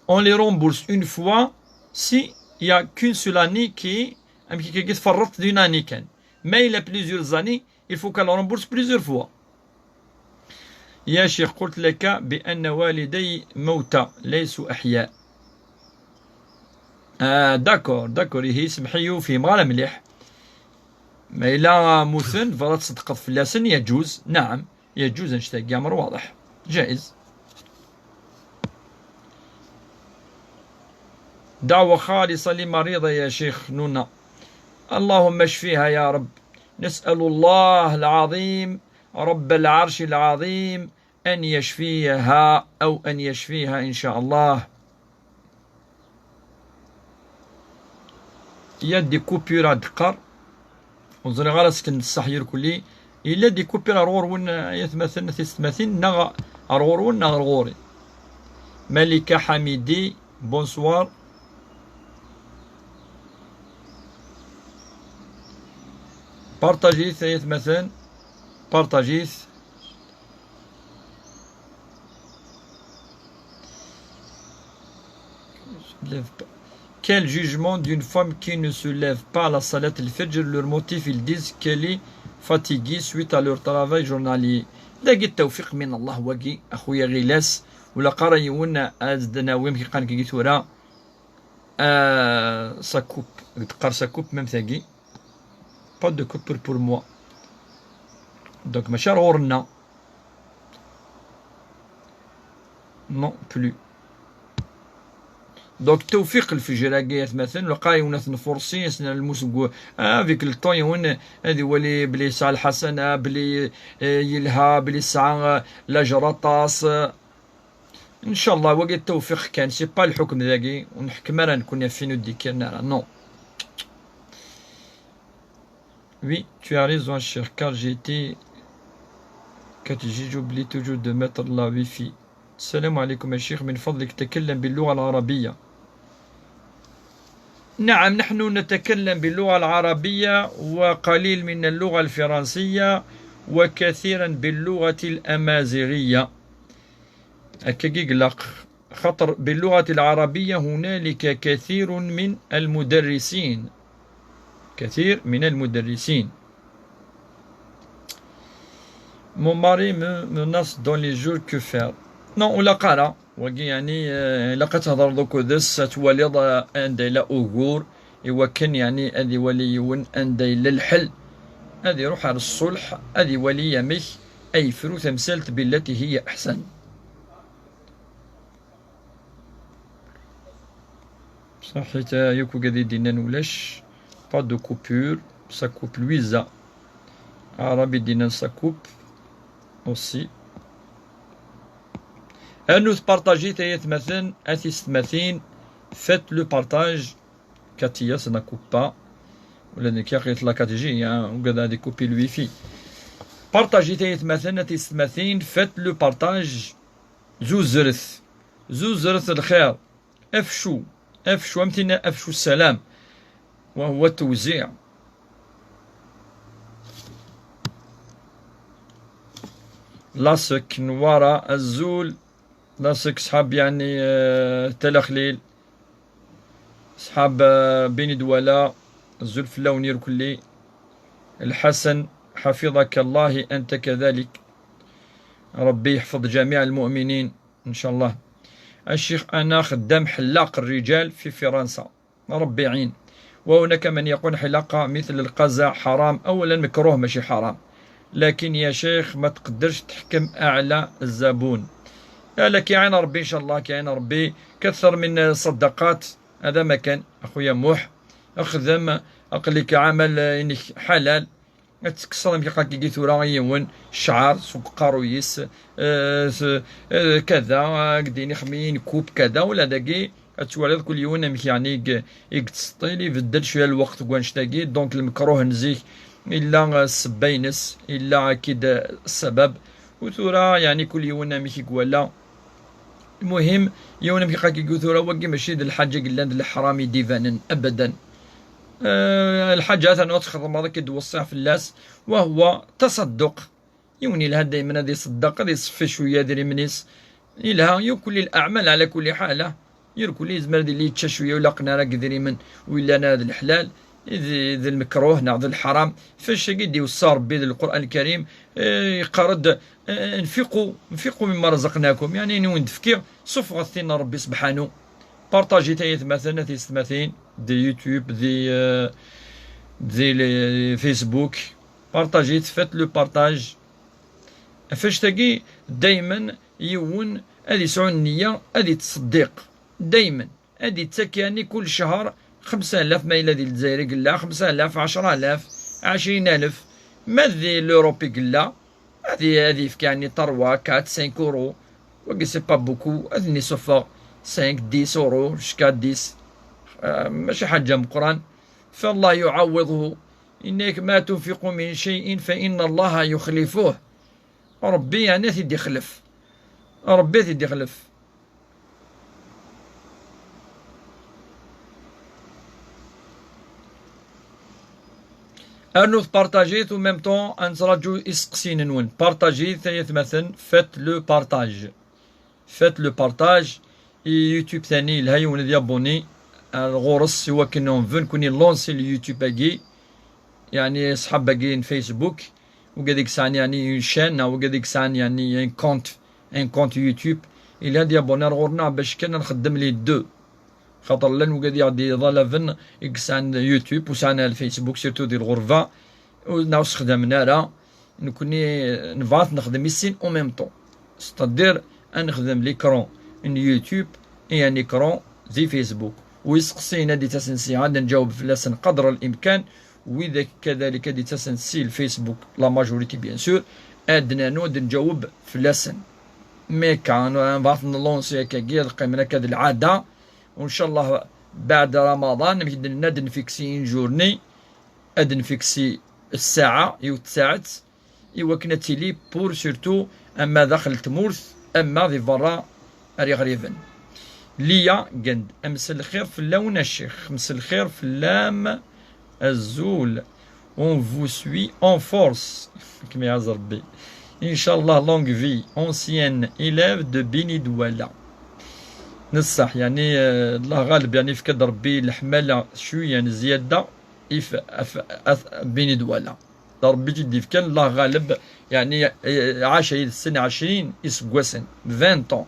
On les rembourse une fois si il y a qu'une seule année qui, am ki kagit farrat d'une année kan. Mais il y a plusieurs années, il faut qu'elle rembourse plusieurs fois. يا شيخ، قلت لك بأن والدي موتى ليسوا أحياء. آه، d'accord، d'accord، إيه، سمحي وفهم غير مليح. ما إلا موثن، فلا تصدقت في اللسن، يجوز، نعم، يجوز أن تشتاق أمر واضح، جائز. دعوة خالصة لمريضة يا شيخ نونا. اللهم اشفيها يا رب. نسأل الله العظيم رب العرش العظيم أن يشفيها أو أن يشفيها إن شاء الله. Il y a des coupures à ddqar. Ur ẓriɣ ara sken d ṣṣeḥ irkelli. Il y a des coupures ar ɣur-wen, ay atmaten, tisetmatin, neɣ ar ɣur-wen, neɣ ar ɣur-i. Malika Hamidi, bonsoir. Partagez-it, ay atmaten. Partagez-it. Quel jugement d'une femme qui ne se lève pas à la salat al-fajr, leur motif, ils disent qu'elle est fatiguée suite à leur travail journalier. Dagi tawfiq min Allah wagi, a xuya Ɣilas, ula qara yiwen ad d-nawi amek iqqan dagi tura. Ah, ça coupe. Deg teqqar ça coupe, même tagi. Pas de coupure pour moi. Donc, mačči ar ɣur-nneɣ. Non plus. Donc, tawfiq lfejr-agi, atmaten, lqay wen ad ten-nfursi, asen lmus deg u-, ah, avec le temps, yiwen ad iwali bli yesɛa lḥasana, bli, eh, yelha, bli yesɛa, eh, lajer aṭas. Ncallah, wagi tawfiq kan, c'est pas lḥukm dagi, ur nḥekkem ara nekkni ɣef win ur d-ikkiren ara, non. Oui, tu as raison, cher, car j'ai été, كتجي j'oublie toujours de mettre la wifi. السلام عليكم يا شيخ، من فضلك تكلم باللغة العربية. نعم، نحن نتكلم باللغة العربية وقليل من اللغة الفرنسية وكثيرا باللغة الأمازيغية. هكاكي قلق. خاطر باللغة العربية هنالك كثير من المدرسين. كثير من المدرسين. Mon mari me menace dans les jours, que faire? Non, ur ilaq ara. Wagi, yeɛni, eh, ilaq ad tehḍreḍ akked-s, ad twaliḍ, eh, anda yella ugur, i wakken, yeɛni, ad iwali yiwen anda yella lḥel. Ad iruḥ ar ṣṣulḥ, ad iwali amek ad yefru tamsalt بالتي هي أحسن. Saḥit, eh, yakk ugad i d-innan ulac. Pas de coupure, ça coupe Louisa. Arabi d-innan ça coupe aussi. Rnut partager-it ay atmaten, a tisetmatin. Faites le partage. Katiya, ça ne coupe pas. Ula d nekk yaqi la quatre G, hein, ugad ad ikupi le wifi. Partager-it ay atmaten, a tisetmatin. Faites le partage. Zuzret. Zuzret lxir. Afcu. Afcu, am tinna afcu ssalam. وهو التوزيع. Lasek Nwara, azul. Lasek ṣḥab, yeɛni, eh, Talaxlil. Ṣḥab, eh, Bini Dwala, azul fell-awen irkelli. Lḥasan, حفظك الله أنت كذلك. ربي يحفظ جميع المؤمنين إن شاء الله. الشيخ، أنا خدام حلاق الرجال في فرنسا، ربي يعين. وهناك من يقول حلاقة مثل القزع حرام. أولا، مكروه ماشي حرام، لكن يا شيخ ما تقدرش تحكم على الزبون. لا، لا، كيعين ربي إن شاء الله، كيعين ربي. كثر من الصدقات، هذا ما كان. أخويا موح، اخدم، اقلك عمل إنك حلال. تكسر مكي قاكي ثورة يون شعر سوق قارويس، آه، س-، آه، كذا، آه، قديني خمين كوب كذا ولا داكي. تولد كل يوم أمك يعني يق-، يقتصطيل يبدل شوية الوقت كوانش داكي. دونك المكروه نزيك إلا السباينس، إلا أكيد السبب. وثورة يعني كل يوم أمك يقوالا. المهم، يوم أمك قاكي ثورة وقي ماشي د الحاجة قلان د الحرام يديفانن أبدا. آه، الحاجة ثانية تخدم هذا كي دوصيها في اللاس، وهو تصدق. يوني لها دايما هذه يصدق، هذه يصفي شوية، هذه ريمنيس. يلها يكل الأعمال على كل حالة. يركل يزمر دي اللي يتشا شوية ولا قنا راك ذريمن، ولا أنا هذا الحلال، ذي ذي المكروه، نعم، ذي الحرام. فاش يدي وصى ربي ذي القرآن الكريم، آه، يقرد، آه، انفقوا، انفقوا مما رزقناكم. يعني، نون تفكير، صف غثينا ربي سبحانه. بارطاجي تايت مثلا، ثيست مثلا، دي يوتيوب، دي، آه، دي لي فيسبوك. بارطاجيت، فات لو بارطاج. فاش تاقي دايما يون هذه يسعو النية، هذه تصديق. دايما هذه تاك يعني كل شهر خمسة آلاف، ما إلا دي الجزائر قلا خمسة آلاف، عشرة آلاف، عشرين ألف. ما ذي لوروبي قلا، هذه، هذه يفك يعني تروا، كات، سانك أورو. وقي سي با بوكو، هذني صفا سانك، ديس أورو، شكا ديس. آه، ماشي حاجة مقران. فالله يعوضه. إنك ما تنفقوا من شيء فإن الله يخلفه. ربي يعني تيدي يخلف. ربي تيدي يخلف. أرنو بارطاجيت و ميم طون أنتراجو إسقسين نون. بارطاجيت يا ثمثن، فات لو بارطاج. فات لو بارطاج. يوتيوب ثاني لها يون دي أبوني. الغورس سوا كنون فين كوني لونسي اليوتيوب أكي. يعني صحاب باقيين فيسبوك، وكذلك سان يعني اون شين، وكذلك سان يعني ان كونت، ان كونت يوتيوب. إلا دي ابوني غورنا باش كان نخدم لي دو. خاطر لان وكذي غادي ظلفن يكسان يوتيوب وسان الفيسبوك، سيرتو دي الغرفة. وناو سخدمنا راه نكوني نبغات نخدم السين او ميم طون. ستادير نخدم ليكرون ان يوتيوب اي ان ايكرون دي فيسبوك. ويسقسينا دي تاسنسي عاد نجاوب فلاسن قدر الامكان. وإذا كذلك دي تاسنسي الفيسبوك لا ماجوريتي بيان سور، ادنا نود نجاوب فلاسن. مي كان نبغات نلونسي هكا كي القيمنا كذا العاده. وان شاء الله بعد رمضان نبدا نفيكسي ان جورني، اد نفيكسي الساعه يوت ساعات. إوا كنا تيلي بور سورتو، أما داخل تمورث، أما ذي برا أري غريبن. ليا قند أمس الخير في اللون الشيخ، أمس الخير في اللام الزول. On vous suit en force. كما يعز ربي. إن شاء الله longue vie, ancienne élève de بيني دوالا. نصح يعني، آه، الله غالب يعني، فكاد ربي الحمالة شوية زيادة. إف أف أث بيني دوالا. ربي تيدي فكان الله غالب. يعني، آه، عاش هيد السنة عشرين يسقوسن، فين طون.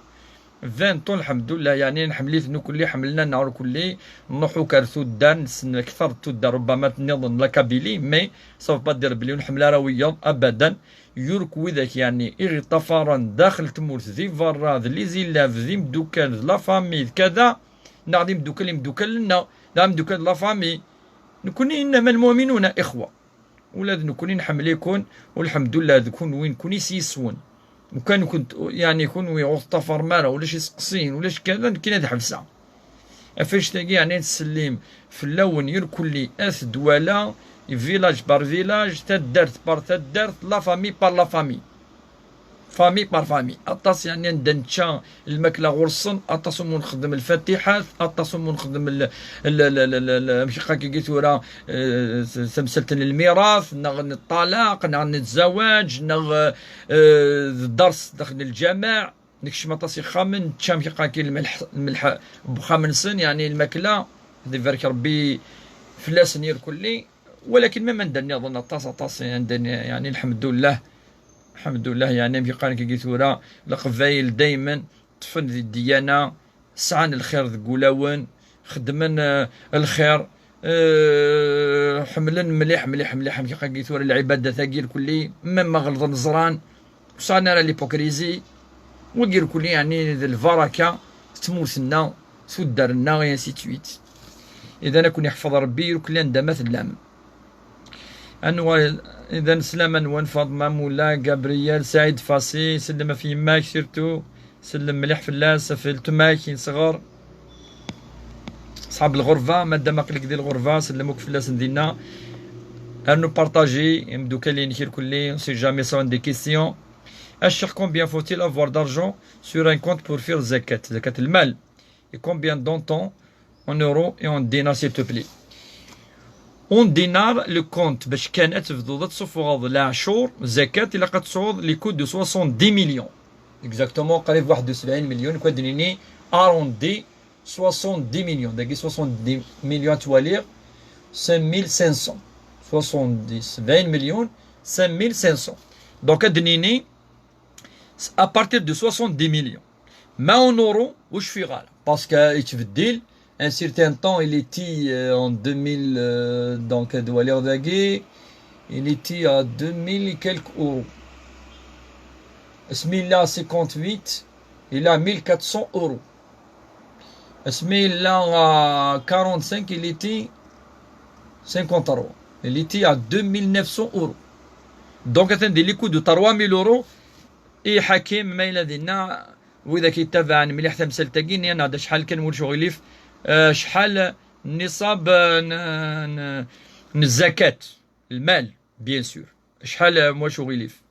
فين طون الحمد لله، يعني نحمليت نكلي حملنا نهار كلي. نروحو كار تودار، نسن أكثر تودار ربما تنظن لا كابيلي، مي سوف با دير بلي نحمل راوية أبدا. يورك وذاك يعني إغي طفران داخل تمورت ذي فرا ذي لي زيلاف ذي مدوكال ذي لا فامي كذا. نعدي مدوكال مدوكال لنا، لا مدوكال لا فامي. نكوني إنما المؤمنون إخوة. ولاد نكوني نحمليكون، والحمد لله ذكون وين كوني سيسون. وكان كنت يعني يكون ويغوث طفر مارا ولاش يسقسين ولاش كذا، كنا حبسة. أفاش تاقي يعني نسليم في اللون يركلي أث دوالا، فيلاج بار فيلاج، تدرت بار تدرت، لا فامي بار لا فامي. فامي بار فامي. أطاس يعني ندنتشا الماكلة غرصن، أطاس أمو نخدم الفاتحات، أطاس أمو نخدم ال-، ال-، ال-، ال-، ال-، ماشي قاكي قيت ورا، آه، س-، سمسلة الميراث، نغ الطلاق، نغ الزواج، نغ، آه، الدرس داخل الجامع، نكشم أطاس يخامن، تشام كي قاكي الملح، الملح بخامن سن، يعني الماكلة، دي بارك ربي فلاس نير كلي. ولكن ما من دني أظن أطاس، أطاس يعني، يعني الحمد لله. الحمد لله، يعني، كي قال كي قلت ورا، القبايل دايمًا طفن ذي الديانة، sɛan lxir deg wulawen, xeddmen, eh, lxir, eh, ḥemmlen mliḥ, mliḥ, mliḥ, amek agi tura lɛibadat-agi lkulli, même ma ɣelḍen ẓran, ur sɛan ara l'hypocrisie, wagi lkulli, yeɛni, d lbaraka, d tmurt-nneɣ, tuddar-nneɣ, et ainsi de suite. Idan, ad ken-iḥfeḍ Rebbi irkelli anda ma tellam. Anwa, idan, sslam-nwen, Faḍma, Mula, Gabriel, Saɛid, Fasi, sellem ɣef yemma-k, surtout, sellem mliḥ fell-as, ɣef weltma-k n ṣṣɣer. Ṣḥab lɣerba, madam aql-ik di lɣerba, sellem akk fell-asen dinna. Rnu partager, imeddukal-inek irkelli, on sait jamais sɛun des questions. A ccix, combien faut-il avoir d'argent sur un compte pour faire zakat, zakat lmal? Et combien d'antan en euros et en dinars, s'il te plaît? En dinar, le compte, باش كان ad tebduḍ ad tessufɣeḍ leɛcur, zakat, ilaq ad tesɛuḍ les coups de soixante-dix millions. Exactement, qrib واحد وسبعين مليون, quoi, ad d-nini arrondi soixante-dix millions. Dagi soixante-dix millions ad twaliḍ, cinq mille cinq cents. Soixante-dix, سبعين مليون, cinq mille cinq cents. Donc, ad d-nini, à partir de soixante-dix millions. Mais en euros, واش في غالا؟ Parce que يتبدل. Un certain temps, il était, euh, en deux mille, euh, donc, ad waliɣ dagi, il était à deux mille et quelques euros. Asmi yella cinquante-huit, il a mille quatre cents euros. Asmi yella à quarante-cinq, il était cinquante-trois. Il était à deux mille neuf cents euros. Donc, atan di les coups de trois mille euros. I Ḥakim, ma yella dinna, widak yettabaɛen mliḥ tamsalt-agi, nniɣ-d acḥal kan, ulac uɣilif, eh, acḥal n niṣab, eh, n, n, n zakat, lmal, bien sûr. Acḥal, eh, ulac uɣilif.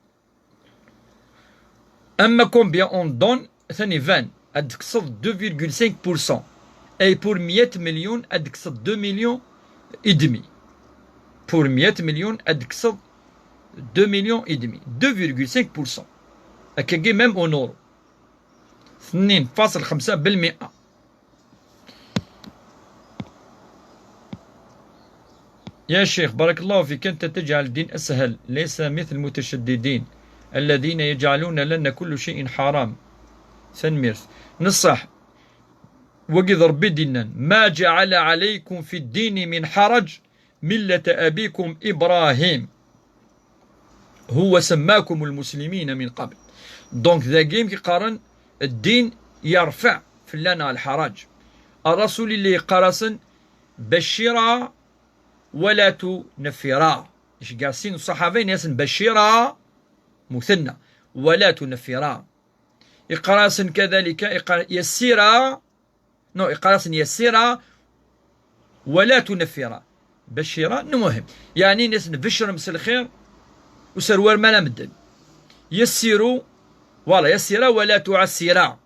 Ama combien on donne, atan iban, ad d-tekkseḍ deux virgule cinq pour cent. Ay pour مية مليون, ad d-tekkseḍ deux millions et demi. Pour مية مليون, ad d-tekkseḍ deux millions et demi. Deux virgule cinq pour cent. Akkagi même en euros. اثنين فاصل خمسة بالمئة. يا شيخ، بارك الله فيك، أنت تجعل الدين أسهل، ليس مثل المتشددين الذين يجعلون لنا كل شيء حرام. Tanemmirt. Neṣṣaḥ. Wagi d Rebbi d-yennan: ما جعل عليكم في الدين من حرج ملة أبيكم إبراهيم هو سماكم المسلمين من قبل. Donc, dagi amek i qqaren, ddin yerfeɛ fell-aneɣ lḥaraǧ. Ṛṛasul yella yeqqar-asen: بشرا ولا تنفرا. Iceggeɛ sin n ṣṣaḥaba, yenna-yasen: بشرا, مثنى, ولا تنفرا. Iqqar-asen كذلك, iqqar: يسرا, non, iqqar-asen: يسرا ولا تنفرا. بشرا, المهم. Yeɛni, yenna-yasen: بشرم s lxir, ur serwarem ara medden. يسروا, voilà, يسرا ولا تعسرا.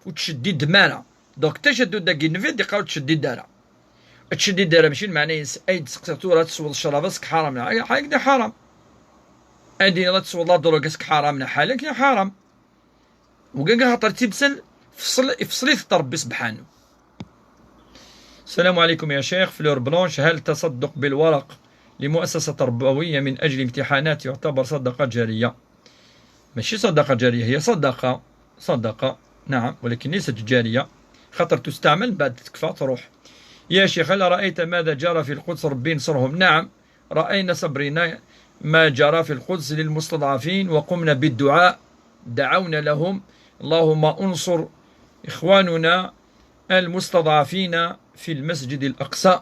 Ur ttceddidem ara. Donc, tajaddud-agi n Nnbi, d-iqqar ur ttceddid ara. Ur ttceddid ara, mačči lmeɛna-ines ay d-seqsiɣ tura ad tesweḍ ccrab, ad s-k ḥaram, neɣ ḥaǧa d ḥaram. Ay d-tiniḍ ad tesweḍ la drogue, ad s-k ḥaram, neɣ ḥaǧa ḥaram. Wigi axaṭer d timsal, ifṣel, ifṣel-it Ṛebbi سبحانه. السلام عليكم يا شيخ، fleur blanche، هل تصدق بالورق لمؤسسة تربوية من أجل امتحانات يعتبر صدقة جارية؟ ماشي صدقة جارية، هي صدقة، صدقة، نعم، ولكن ليست جارية، خاطر تستعمل بعد تكفى تروح. يا شيخ، هل رأيت ماذا جرى في القدس؟ ربي ينصرهم. نعم، رأينا، صبرنا، ما جرى في القدس للمستضعفين، وقمنا بالدعاء، دعونا لهم: اللهم انصر إخواننا المستضعفين في المسجد الأقصى.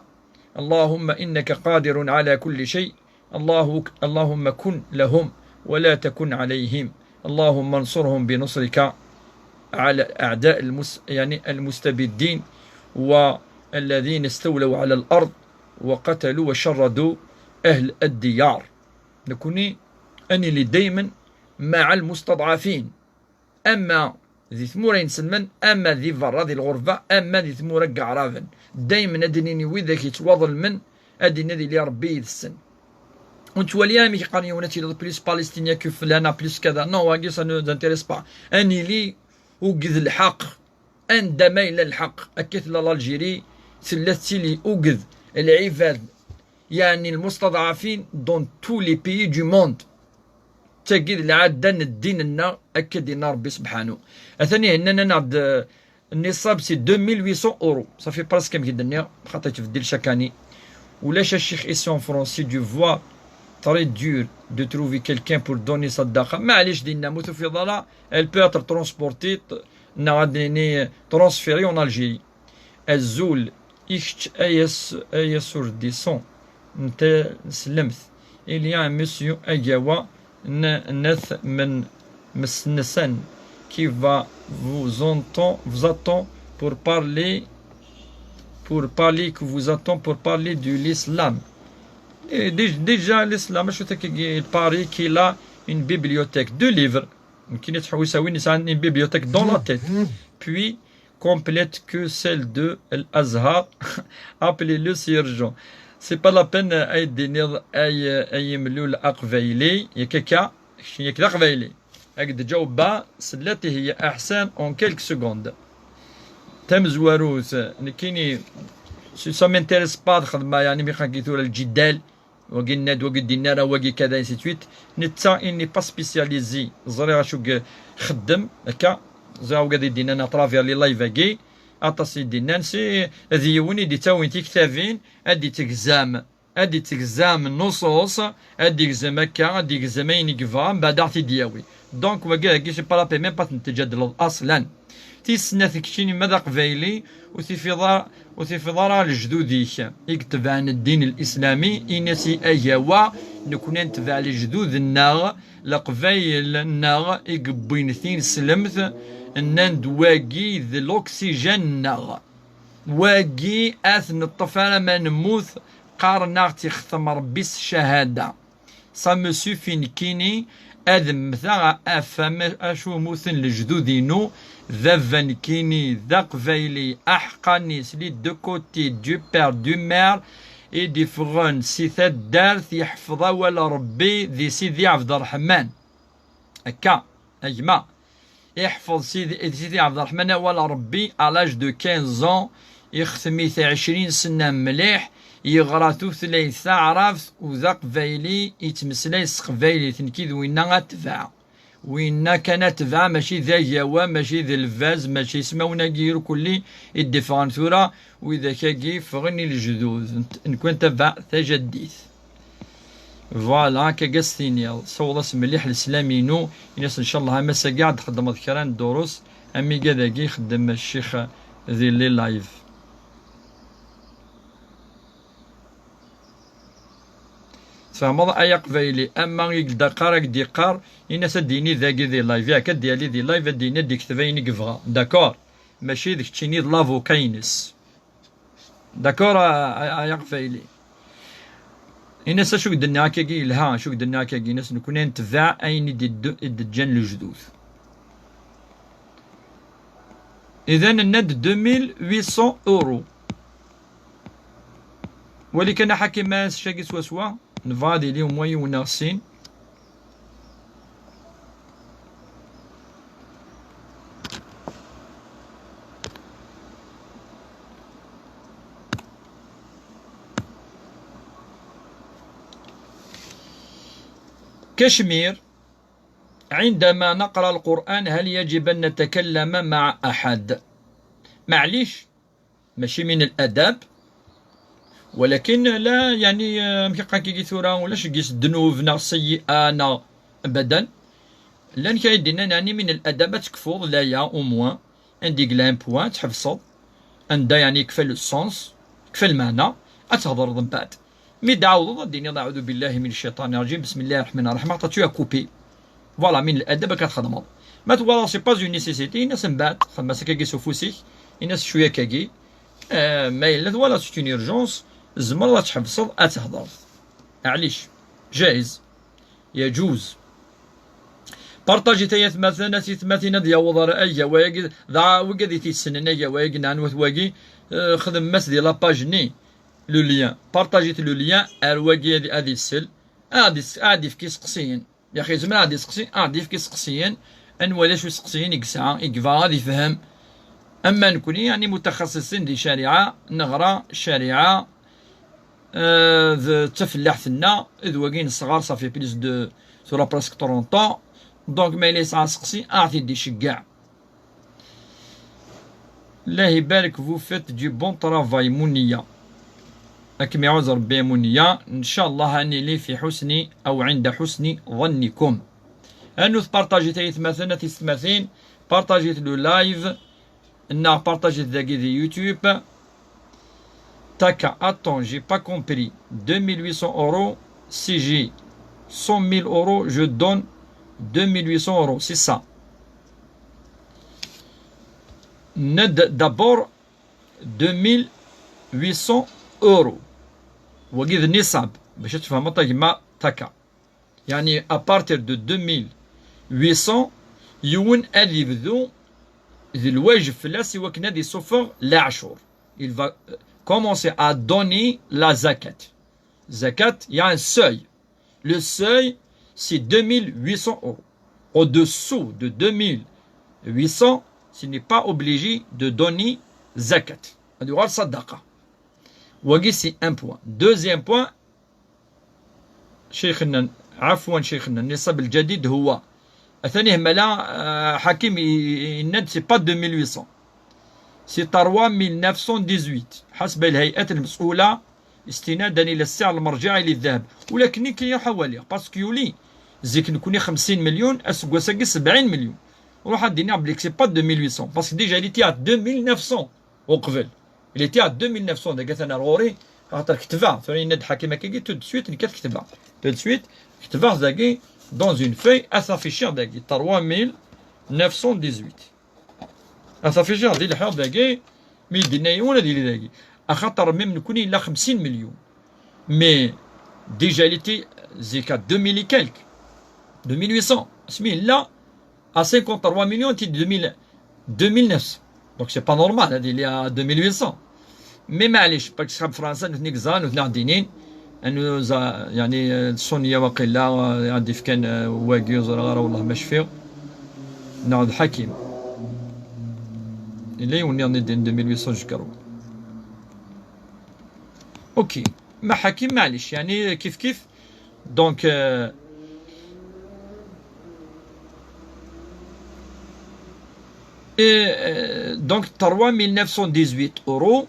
اللهم إنك قادر على كل شيء. الله، اللهم كن لهم ولا تكن عليهم. اللهم انصرهم بنصرك على أعداء المس-، يعني المستبدين والذين استولوا على الأرض وقتلوا وشردوا أهل الديار. Nekkni ad nili daymen مع المستضعفين. Ama di tmura inselmen, ama di berra, di lɣerba, ama di tmura n yeɛraben. Daymen ad d-nini widak yettwaḍelmen, ad d-nini ad yili Rebbi yid-sen. Ur nettwali ara amek yeqqar yiwen ad tiliḍ plus palestinien que flan, plus kada. Non, wagi, ça ne nous intéresse pas. Ad nili uged lḥeqq. Anda ma yella lḥeqq, akka tella l'Algérie, tella tettili uged lɛibad, yeɛni المستضعفين dans tous les pays du monde. Tagi d lɛadda n ddin-nneɣ, akka d-yenna Rebbi سبحانه. Atan ihennan-aneɣ-d, eh, النصاب c'est deux mille huit cents euros. Ça fait presque comme كي دنيا خاطر تبدل chaque année. ولاش الشيخ ici en France, c'est du voie très dur de trouver quelqu'un pour donner صدقة. معليش دينا موتو في ضالة, elle peut être transportée, نغادي transférée en Algérie. الزول يختش ايس ايس وردي سون. نتا سلمت. Il y a un monsieur Agawa N-, Nath من مسنسن qui va vous entend, vous attend pour parler, pour parler, que vous attend pour parler de l'islam. Et dé-, déjà, l'islam, je sais que il paraît qu'il a une bibliothèque de livres. يمكن يتحوس وين يسعى une bibliothèque dans la tête. Puis, complète que celle de Al-Azhar. Appelez-le sergent. C'est pas la peine, ay d-tiniḍ, ay, ay imlul aqbayli, yak akka, kečč yak d aqbayli. Ad k-d-ǧawbeɣ s llati hiya aḥsan en quelques secondes. Tamezwarut, nekkini, si ça m'intéresse pas ad xedmeɣ, yeɛni mi xaki tura lǧidal, wagi yenna-d, wagi d-yenna ara, wagi kada, ainsi de suite. Netta, il n'est pas spécialisé. Ẓriɣ acu i ixeddem, akka. Ẓriɣ wagi ad d-yennan à travers les lives-agi. Aṭas i d-yennan, si d yiwen i d-ittawin tiktabin, ad d-ittegzam, ad d-ittegzam nuṣuṣ, ad d-igzem akka, ad d-igzem ayen i yebɣa, mbeɛd ad ɣ-t-id-yawi. Donc, wagi, agi, c'est pas la peine, même pas ad ten-teǧǧadleḍ aslan. Tis snat, keččini ma d aqbayli, ur tifiḍ ara, ur tifiḍ ara lejdud-ik i yetebɛen ddin l-islami, ini-as i Agawa, nekni ad netbeɛ lejdud-nneɣ, leqbayel-nneɣ i yewwin tineslemt, nnan-d wagi d l'oxygène-nneɣ. Wagi ad t-neṭṭef alamma nemmut, qqaren-aɣ-tt ixtem Rebbi s ccahada. Ça me suffit nekkini ad mmteɣ, af am-, acu mmuten lejdud-inu, baba nekkini d aqbayli aḥeqqani s les deux côtés du père du mère, i d-iffɣen si taddart, yeḥfeḍ awal Rebbi di Sidi Ɛebderreḥman. Akka, a gma. Iḥfeḍ Sidi, Sidi Ɛebderreḥman awal Rebbi à l'âge de quinze ans, ixtem-it ɛecrin sna mliḥ, yeɣra tutlayt taɛrabt u d aqbayli, yettmeslay s teqbaylit. Nekki d winna atbeɛ. Winna kan atbeɛ, mačči d Agawa, mačči d lbaz, mačči ismawen-agi irkelli i d-iffɣen tura, widak-agi ffɣen i lejdud. Nekk, nekk ntabeɛ tajaddit. Voilà, akka i as-tiniḍ. Sawḍ-as mliḥ leslam-inu, ini-as ncallah am ass-agi ad d-txedmeḍ kra n ddurus, am igad-agi ixeddem ccix di les lives. Tfehmeḍ ay aqbayli, ama i k-d-qqar, ad k-d-iqqar, ini-as ad d-yini dagi di live, yak ad d-yali di live, ad d-yini, ad d-ikteb ayen i yebɣa. D'accord? Mačči d keččini d l'avocat-ines. D'accord, a, a, a aqbayli. Ini-as acu i k-d-nniɣ akkagi yelha, acu i k-d-nniɣ akkagi, ini-as nekni ad netbeɛ ayen i d-, i d-ǧǧan lejdud. Idan, nnan-d deux mille huit cents euros. Wali kan aḥakim ma s cagi swaswa, nebɣa ad yili umwa yiwen neɣ sin. كشمير، عندما نقرأ القرآن هل يجب أن نتكلم مع أحد؟ معليش، ماشي من الأدب، ولكن لا، يعني، آه، كي قلت لك ثورة ولا شقيس الذنوب نغ السيئة نغ أبدا. لأن كاين دينا، يعني، من الأدب تكفوض لا يا أو موان. عندي قلان بوان تحفصل. عندها، يعني، كفى لو سونس، كفى المعنى. أتهضر من بعد. مي دعوض الدين، أعوذ بالله من الشيطان الرجيم، بسم الله الرحمن الرحيم، حتى تو كوبي. Voilà, من الأدب كتخدمض. ما توالا سي با اون نيسيسيتي، الناس من بعد خدمة كاكي سوفوسيك، الناس شوية كاكي. آه، ما إلا توالا سي اون اورجونس، زمر لا تحبصض أتهضر. معليش. جائز. يجوز. بارطاجي تايا ثماثنا سي ثماثين هاد يا وضر أي وياك ذا وقد يتيسنن أي وياك نان وثواقي. آه، خدم ماس دي لاباج ني. لو ليان. بارطاجيت لو ليان. أرواقي هادي، هادي السل. عاد يس-، عاد يفكي سقسيين. يا أخي، زعما عاد يسقسي، عاد يفكي سقسيين. أنوالي شو سقسيين يقسع، يقفا، غادي يفهم. أما نكوني يعني متخصصين دي شريعة، نغرا الشريعة، آه، ذ-، تفلاح ثنا، إذ واقين الصغار صافي بليس دو، ثورا بريسك ترونتون. دونك ما إلا يسعى سقسي، أعطي دي شقاع. الله يبارك, vous faites du bon travail, Mouniya. Ad kem-iɛuz Rebbi a Mouniya. إن شاء الله هنلي في حسن أو عند حسن ظنكم. Anut partager, ay atmaten, a tisetmatin, partager le live, neɣ partager dagi di YouTube. Taka, attends, j'ai pas compris. Deux mille huit cents euros, si j'ai cent mille euros, je donne deux mille huit cents euros, c'est ça. Ned d'abord deux mille huit cents euros. Wagi d nisab, bac ad tfehmeḍ a gma Taka. يعني à partir de deux mille huit cents, yiwen ad yebdu d lwajeb fell-as i wakken ad isuffeɣ leɛcur. Il va, euh, commencer à donner la zakat. Zakat, il y a un seuil. Le seuil, c'est deux mille huit cents euros. Au-dessous de deux mille huit cents, ce n'est pas obligé de donner zakat. Ad yuɣal sadaqa. Wagi, c'est un point. Deuxième point, شيخنا, عفوا شيخنا, النصاب الجديد هو, atan ihmala, euh, Hakim i-, i-, yenna-d c'est pas deux mille huit cents. C'est trois mille neuf cent dix-huit. حسب الهيئات المسؤولة استنادا إلى السعر المرجعي للذهب. ولكن كي يروح حوالي, parce que يولي zik نكوني خمسين مليون, aseggas-agi سبعين مليون. روح ad d-iniɣ belli c'est pas deux mille huit cents, parce que déjà il était à deux mille neuf cents uqbel. Il était à deux mille neuf cents, dagi atan ar ɣur-i, axaṭer ketbeɣ, tura yenna-d Hakim akkagi, tout de suite, nekk ad ketbeɣ. Tout de suite, ketbeɣ dagi, dans une feuille, ad t-affichiɣ dagi, trois mille neuf cent dix-huit. Ad t-affichiɣ di lḥiḍ dagi, mi d-yenna yiwen ad yili dagi. Axaṭer même nekni yella xemsin milyon. Mais déjà, il était zik à deux mille et quelques. Deux mille huit cents. Asmi yella à cinquante-trois millions, ti deux mille, deux mille neuf cents. Donc c'est pas normal, ad yili à deux mille huit cents. Mais معليش, parce que Fransa, nutni gzan, nutni ɛdinin, anu za, يعني, Sonia waqila, ad ifkan, wagi, ẓriɣ ara, والله ma cfiɣ. Neɣ d Hakim. Yella yiwen niḍen i d-yennan deux mille huit cents, je crois. Ok. Ma Hakim, معليش, يعني, كيف كيف. Donc, euh, et, euh, donc, trois mille neuf cent dix-huit euros,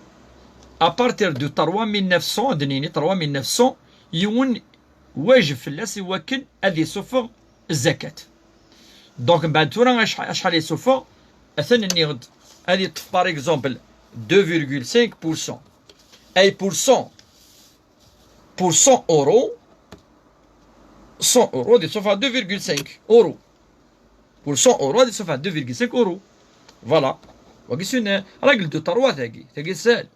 à partir de trois mille neuf cents, ad d-nini trois mille neuf cents, yiwen wajeb fell-as i wakken ad isuffeɣ zakat. Donc, mbeɛd tura acḥal, acḥal isuffeɣ? Atan nniɣ-d, ad yeṭṭef, par exemple, deux virgule cinq pour cent. Ay pour cent, pour cent euros, cent euros, ad isuffeɣ deux virgule cinq euros. Pour cent euros, ad isuffeɣ deux virgule cinq euros. Voilà. Wagi c'est une règle de trois, tagi. Tagi sel.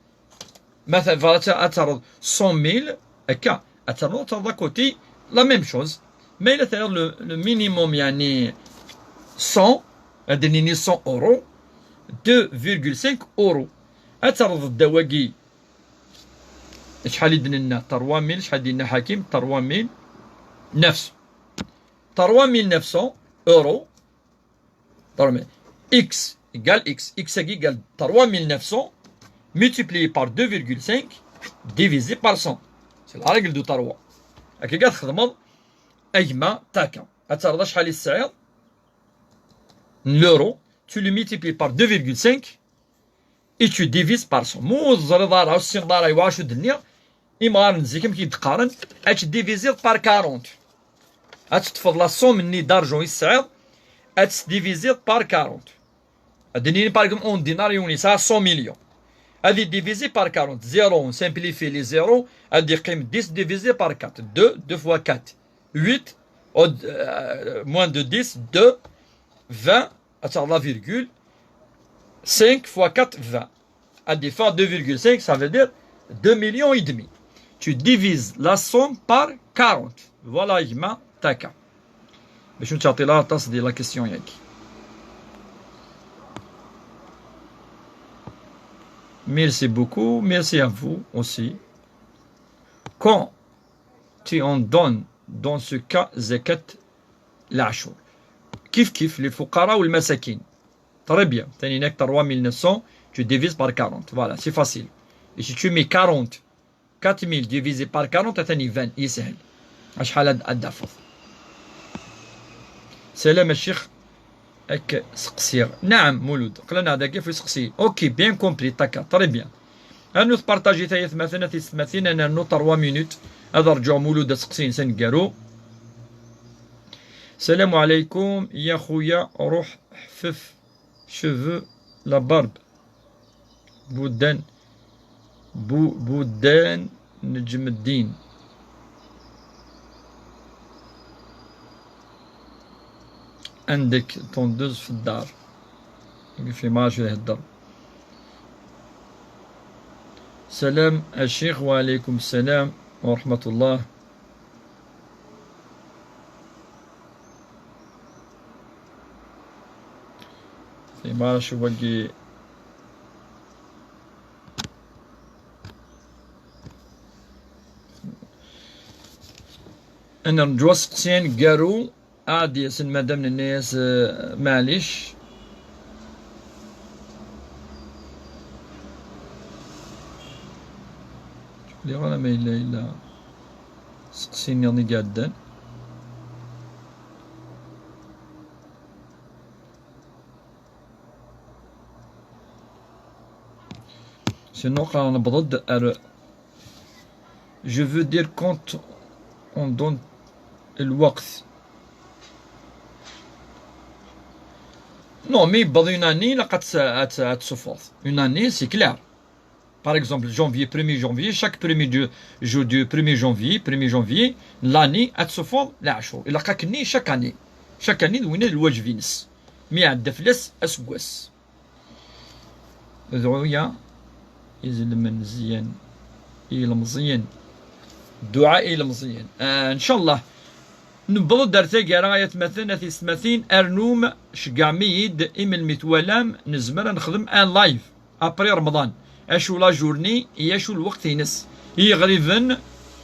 Maintenant, voilà, ad terreḍ cent mille, akka, ad terreḍ, ad terreḍ à côté, la même chose. Mais là, c'est-à-dire le, le minimum, يعني, cent, ad d-nini cent euros, deux virgule cinq euros. Ad terreḍ ddaw-agi, acḥal i d-nenna, trois mille, acḥal d-yenna Hakim, trois mille neuf cents. Trois mille neuf cents euros, trois mille. X égale X. X égale trois mille neuf cents multiplié par deux virgule cinq divisé par cent. C'est la règle de trois. Akka ad txedmeḍ a gma Taka. Ad terreḍ acḥal i tesɛiḍ n l'euro, tu le multiplies par deux virgule cinq et tu divises par cent. Ma ur teẓriḍ ara, ur tessineḍ ara i wacu d-nniɣ, imɣaren n zik amek i d-qqaren, ad tt-diviziḍ par quarante. Ad teṭṭfeḍ la somme-nni d'argent i tesɛiḍ, ad tt-diviziḍ par quarante. Ad d-nini, par exemple, un dinar yiwen yesɛa cent millions. Ad yi-divizi par quarante. Zéro, on simplifie les zéros, ad d-yeqqim dix divisé par quatre. Deux, deux fois quatre, huit, au, euh, moins de dix, deux, vingt, attends, la virgule, cinq fois quatre, vingt. Ad d-yeffeɣ deux virgule cinq, ça veut dire deux millions et demi. Tu divises la somme par quarante. Voilà, a gma Taka. Bac ur nettɛeṭṭil ara aṭas di la question-yagi. Merci beaucoup. Merci à vous aussi. Quand tu en donnes, dans ce cas, zakat leɛcur. Kif kif, les fuqara ou les masakin. Très bien. Atan yenna-k trois mille neuf cents, tu divises par quarante. Voilà, c'est facile. Et si tu mets quarante, quatre mille divisé par quarante, atan iban, yeshel. Acḥal ad, ad d-tafeḍ. Salam a ccix. Ad k-seqsiɣ. Naɛam, Mulud. Qlan-aɣ dagi ɣef useqsi. Ok, bien compris, taka. Très bien. Rnu tpartajit ay atmaten, a tisetmatin, ad nernu trois minutes. Ad rǧuɣ Mulud aseqsi-ines aneggaru. Salam ɛalaykum, ya xuya, ruḥ ḥfef cheveux, la barbe. Buddan, bu-, Buddan Neǧmeddin. Ɛendek tondeuse fi ddar? Fi maraj ihedder. Salam a ccix, wa ɛalaykum salam wa raḥmat llah. Fi maraj wagi. Ad nerǧu aseqsi aneggaru, ad d-yasen madam, nenna-yas, eh, maɛlic. Ur liɣ ara ma yella, yella seqsi nniḍen i iɛeddan. Sinon, qqaren newweḍ-d ar, je veux dire quand on donne lweqt. Non, mi yewweḍ une année, ilaq ad tt-, ad tt-, ad tessufɣeḍ. Une année, c'est clair. Par exemple, janvier, premier janvier, chaque premier du, jour du premier janvier, premier janvier, l'année, ad tessufɣeḍ leɛcur. Ilaq akkenni chaque année. Chaque année, d winna d lwaǧeb-ines. Mi iɛedda fell-as aseggas. Dɛuya i ilemẓiyen, i ilemẓiyen. Dduɛa i ilemẓiyen. Ah, ncallah. Newweḍ-d ar taggara, ay atmaten, a tisetmatin, rnum, ceggɛem-iyi-d, i melmi twalam nezmer ad nexdem un live après Remḍan. Acu la journée, i acu lweqt-ines. I yiɣriben,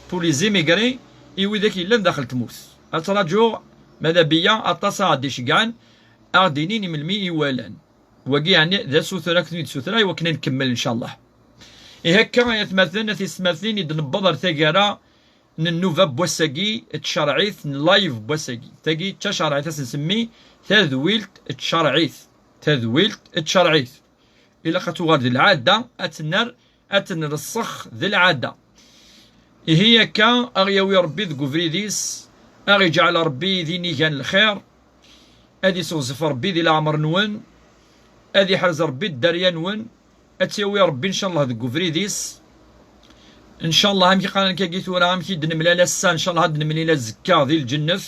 pour les immigrés, i widak yellan daxel tmurt. Ad ttṛaǧuɣ, ma d abiya, aṭas ara ɣ-d-iceggɛen, ad ɣ-d-inin i melmi i walan. Wagi, yeɛni, d asuter akked d-sutra i wakken ad nkemmel, ncallah. Ihi akka, ay atmaten, a tisetmatin, i d-newweḍ ar taggara n nnuba n wass-agi n tcerɛit, n live n wass-agi. Tagi d tacerɛit, ad s-nsemmi tadwilt n tcerɛit. Tadwilt n tcerɛit. Ilaq ad tuɣal d lɛada, ad tenner, ad tenressexx d lɛada. Ihi akka, a ɣ-yawi Rebbi deg ubrid-is, a ɣ-iǧɛel Rebbi d inigan n lxir, ad iseɣzef Rebbi di leɛmer-nwen, ad iḥrez Rebbi dderya-nwen, ad tt-yawi Rebbi, ncallah, deg ubrid-is. Ncallah, amek i qqaren akkagi tura, amek i d-nemlal ass-a, ncallah ad d-nemlil azekka di lǧennet.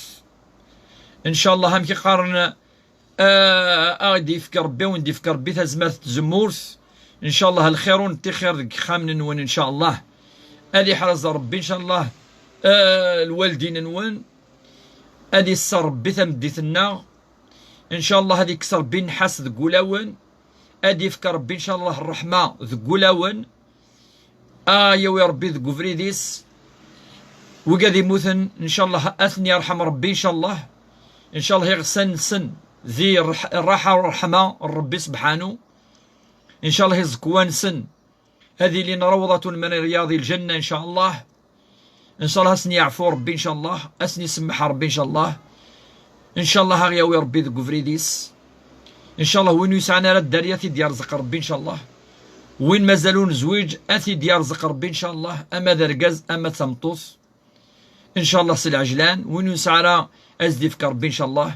Ncallah, amek i qqaren, ah, a ɣ-d-yefk Rebbi, a wen-d-yefk Rebbi tazmert n tzemmurt. Ncallah, lxir ur nettixir deg yexxamen-nwen, ncallah. Ad iḥrez Rebbi, ncallah, ah, lwaldin-nwen. Ad isser Rebbi tameddit-nneɣ. Ncallah ad ikkes Rebbi nnḥas deg wulawen. Ad ifk Rebbi ncallah ṛṛeḥma deg wulawen. A yawi Rebbi deg ubrid-is. Wigad immuten ncallah ad ten-yerḥem Rebbi ncallah. Ncallah iɣsan-nsen di ṛṛeḥ-, ṛṛaḥa u ṛṛeḥma n Rebbi sebḥanu. Ncallah iẓekwan-nsen ad ilin rawḍatun min riyadi lǧenna, ncallah. Ncallah ad sen-yeɛfu Rebbi, ncallah. Ad sen-isemmeḥ Rebbi, ncallah. Ncallah ad ɣ-yawi Rebbi deg ubrid-is. Ncallah win ur yesɛan ara dderya ad t-id-yerzeq Rebbi, ncallah. Win mazal ur nezwiǧ ad t-id-yerzeq Rebbi, ncallah. Ama d argaz, ama d tameṭṭut. Ncallah s lɛejlan, win ur nesɛi ara ad s-d-ifk Ṛebbi, ncallah.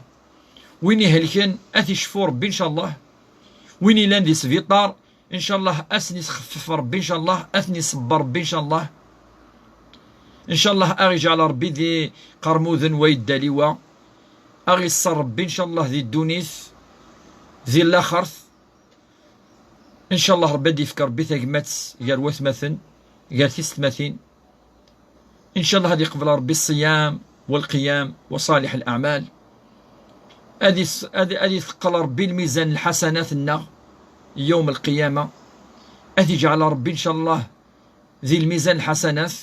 Win ihelken, ad t-icfu Ṛebbi, ncallah. Win illan di sbiṭar, ncallah, ad sen-isxeffef Ṛebbi, ncallah, ad ten-iṣebber Ṛebbi, ncallah. Ncallah, a ɣ-iǧɛel Ṛebbi d iqermuden wa yedda liwa. A ɣ-iṣṣer Ṛebbi, ncallah, di ddunit, di laxert. Ncallah Ṛebbi ad d-ifk Ṛebbi tagmat gar watmaten, gar tisetmatin. Ncallah ad iqbel Ṛebbi ṣṣiyam walqiyam wa ṣaliḥ laɛmal. Ad is-, ad, ad iteqqel Ṛebbi lmizan lḥasanat-nneɣ yawm lqiyama. Ad iǧɛel Ṛebbi ncallah di lmizan lḥasanat.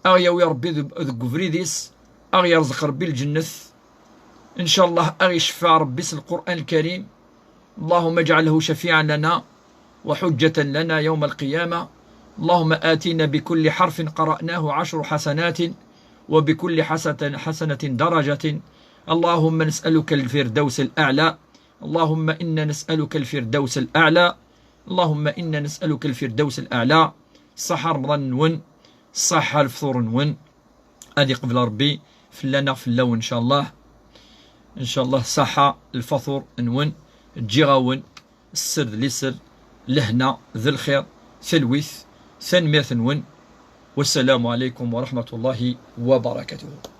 A ɣ-yawi Ṛebbi deg, deg ubrid-is, a ɣ-yerẓeq Ṛebbi lǧennet. Ncallah a ɣ-iceffaɛ Ṛebbi s Lqur'an Lkarim. اللهم اجعله شفيعا لنا وحجة لنا يوم القيامة. اللهم آتنا بكل حرف قرأناه عشر حسنات وبكل حسنة، حسنة درجة اللهم نسألك الفردوس الأعلى. اللهم إنا نسألك الفردوس الأعلى. اللهم إنا نسألك الفردوس الأعلى. Ṣaḥa Remḍan nwen, ṣaḥa lefṭur nwen. Ad iqbel Rebbi fell-aneɣ fell-awen, ncallah. Ncallah, ṣaḥa lfaṭur nwen. Ǧǧiɣ-awen sser d liser, lehna d lxir, talwit, tanemmirt nwen. Wassalamu alaykum wa rahmatullahi wa barakatuh.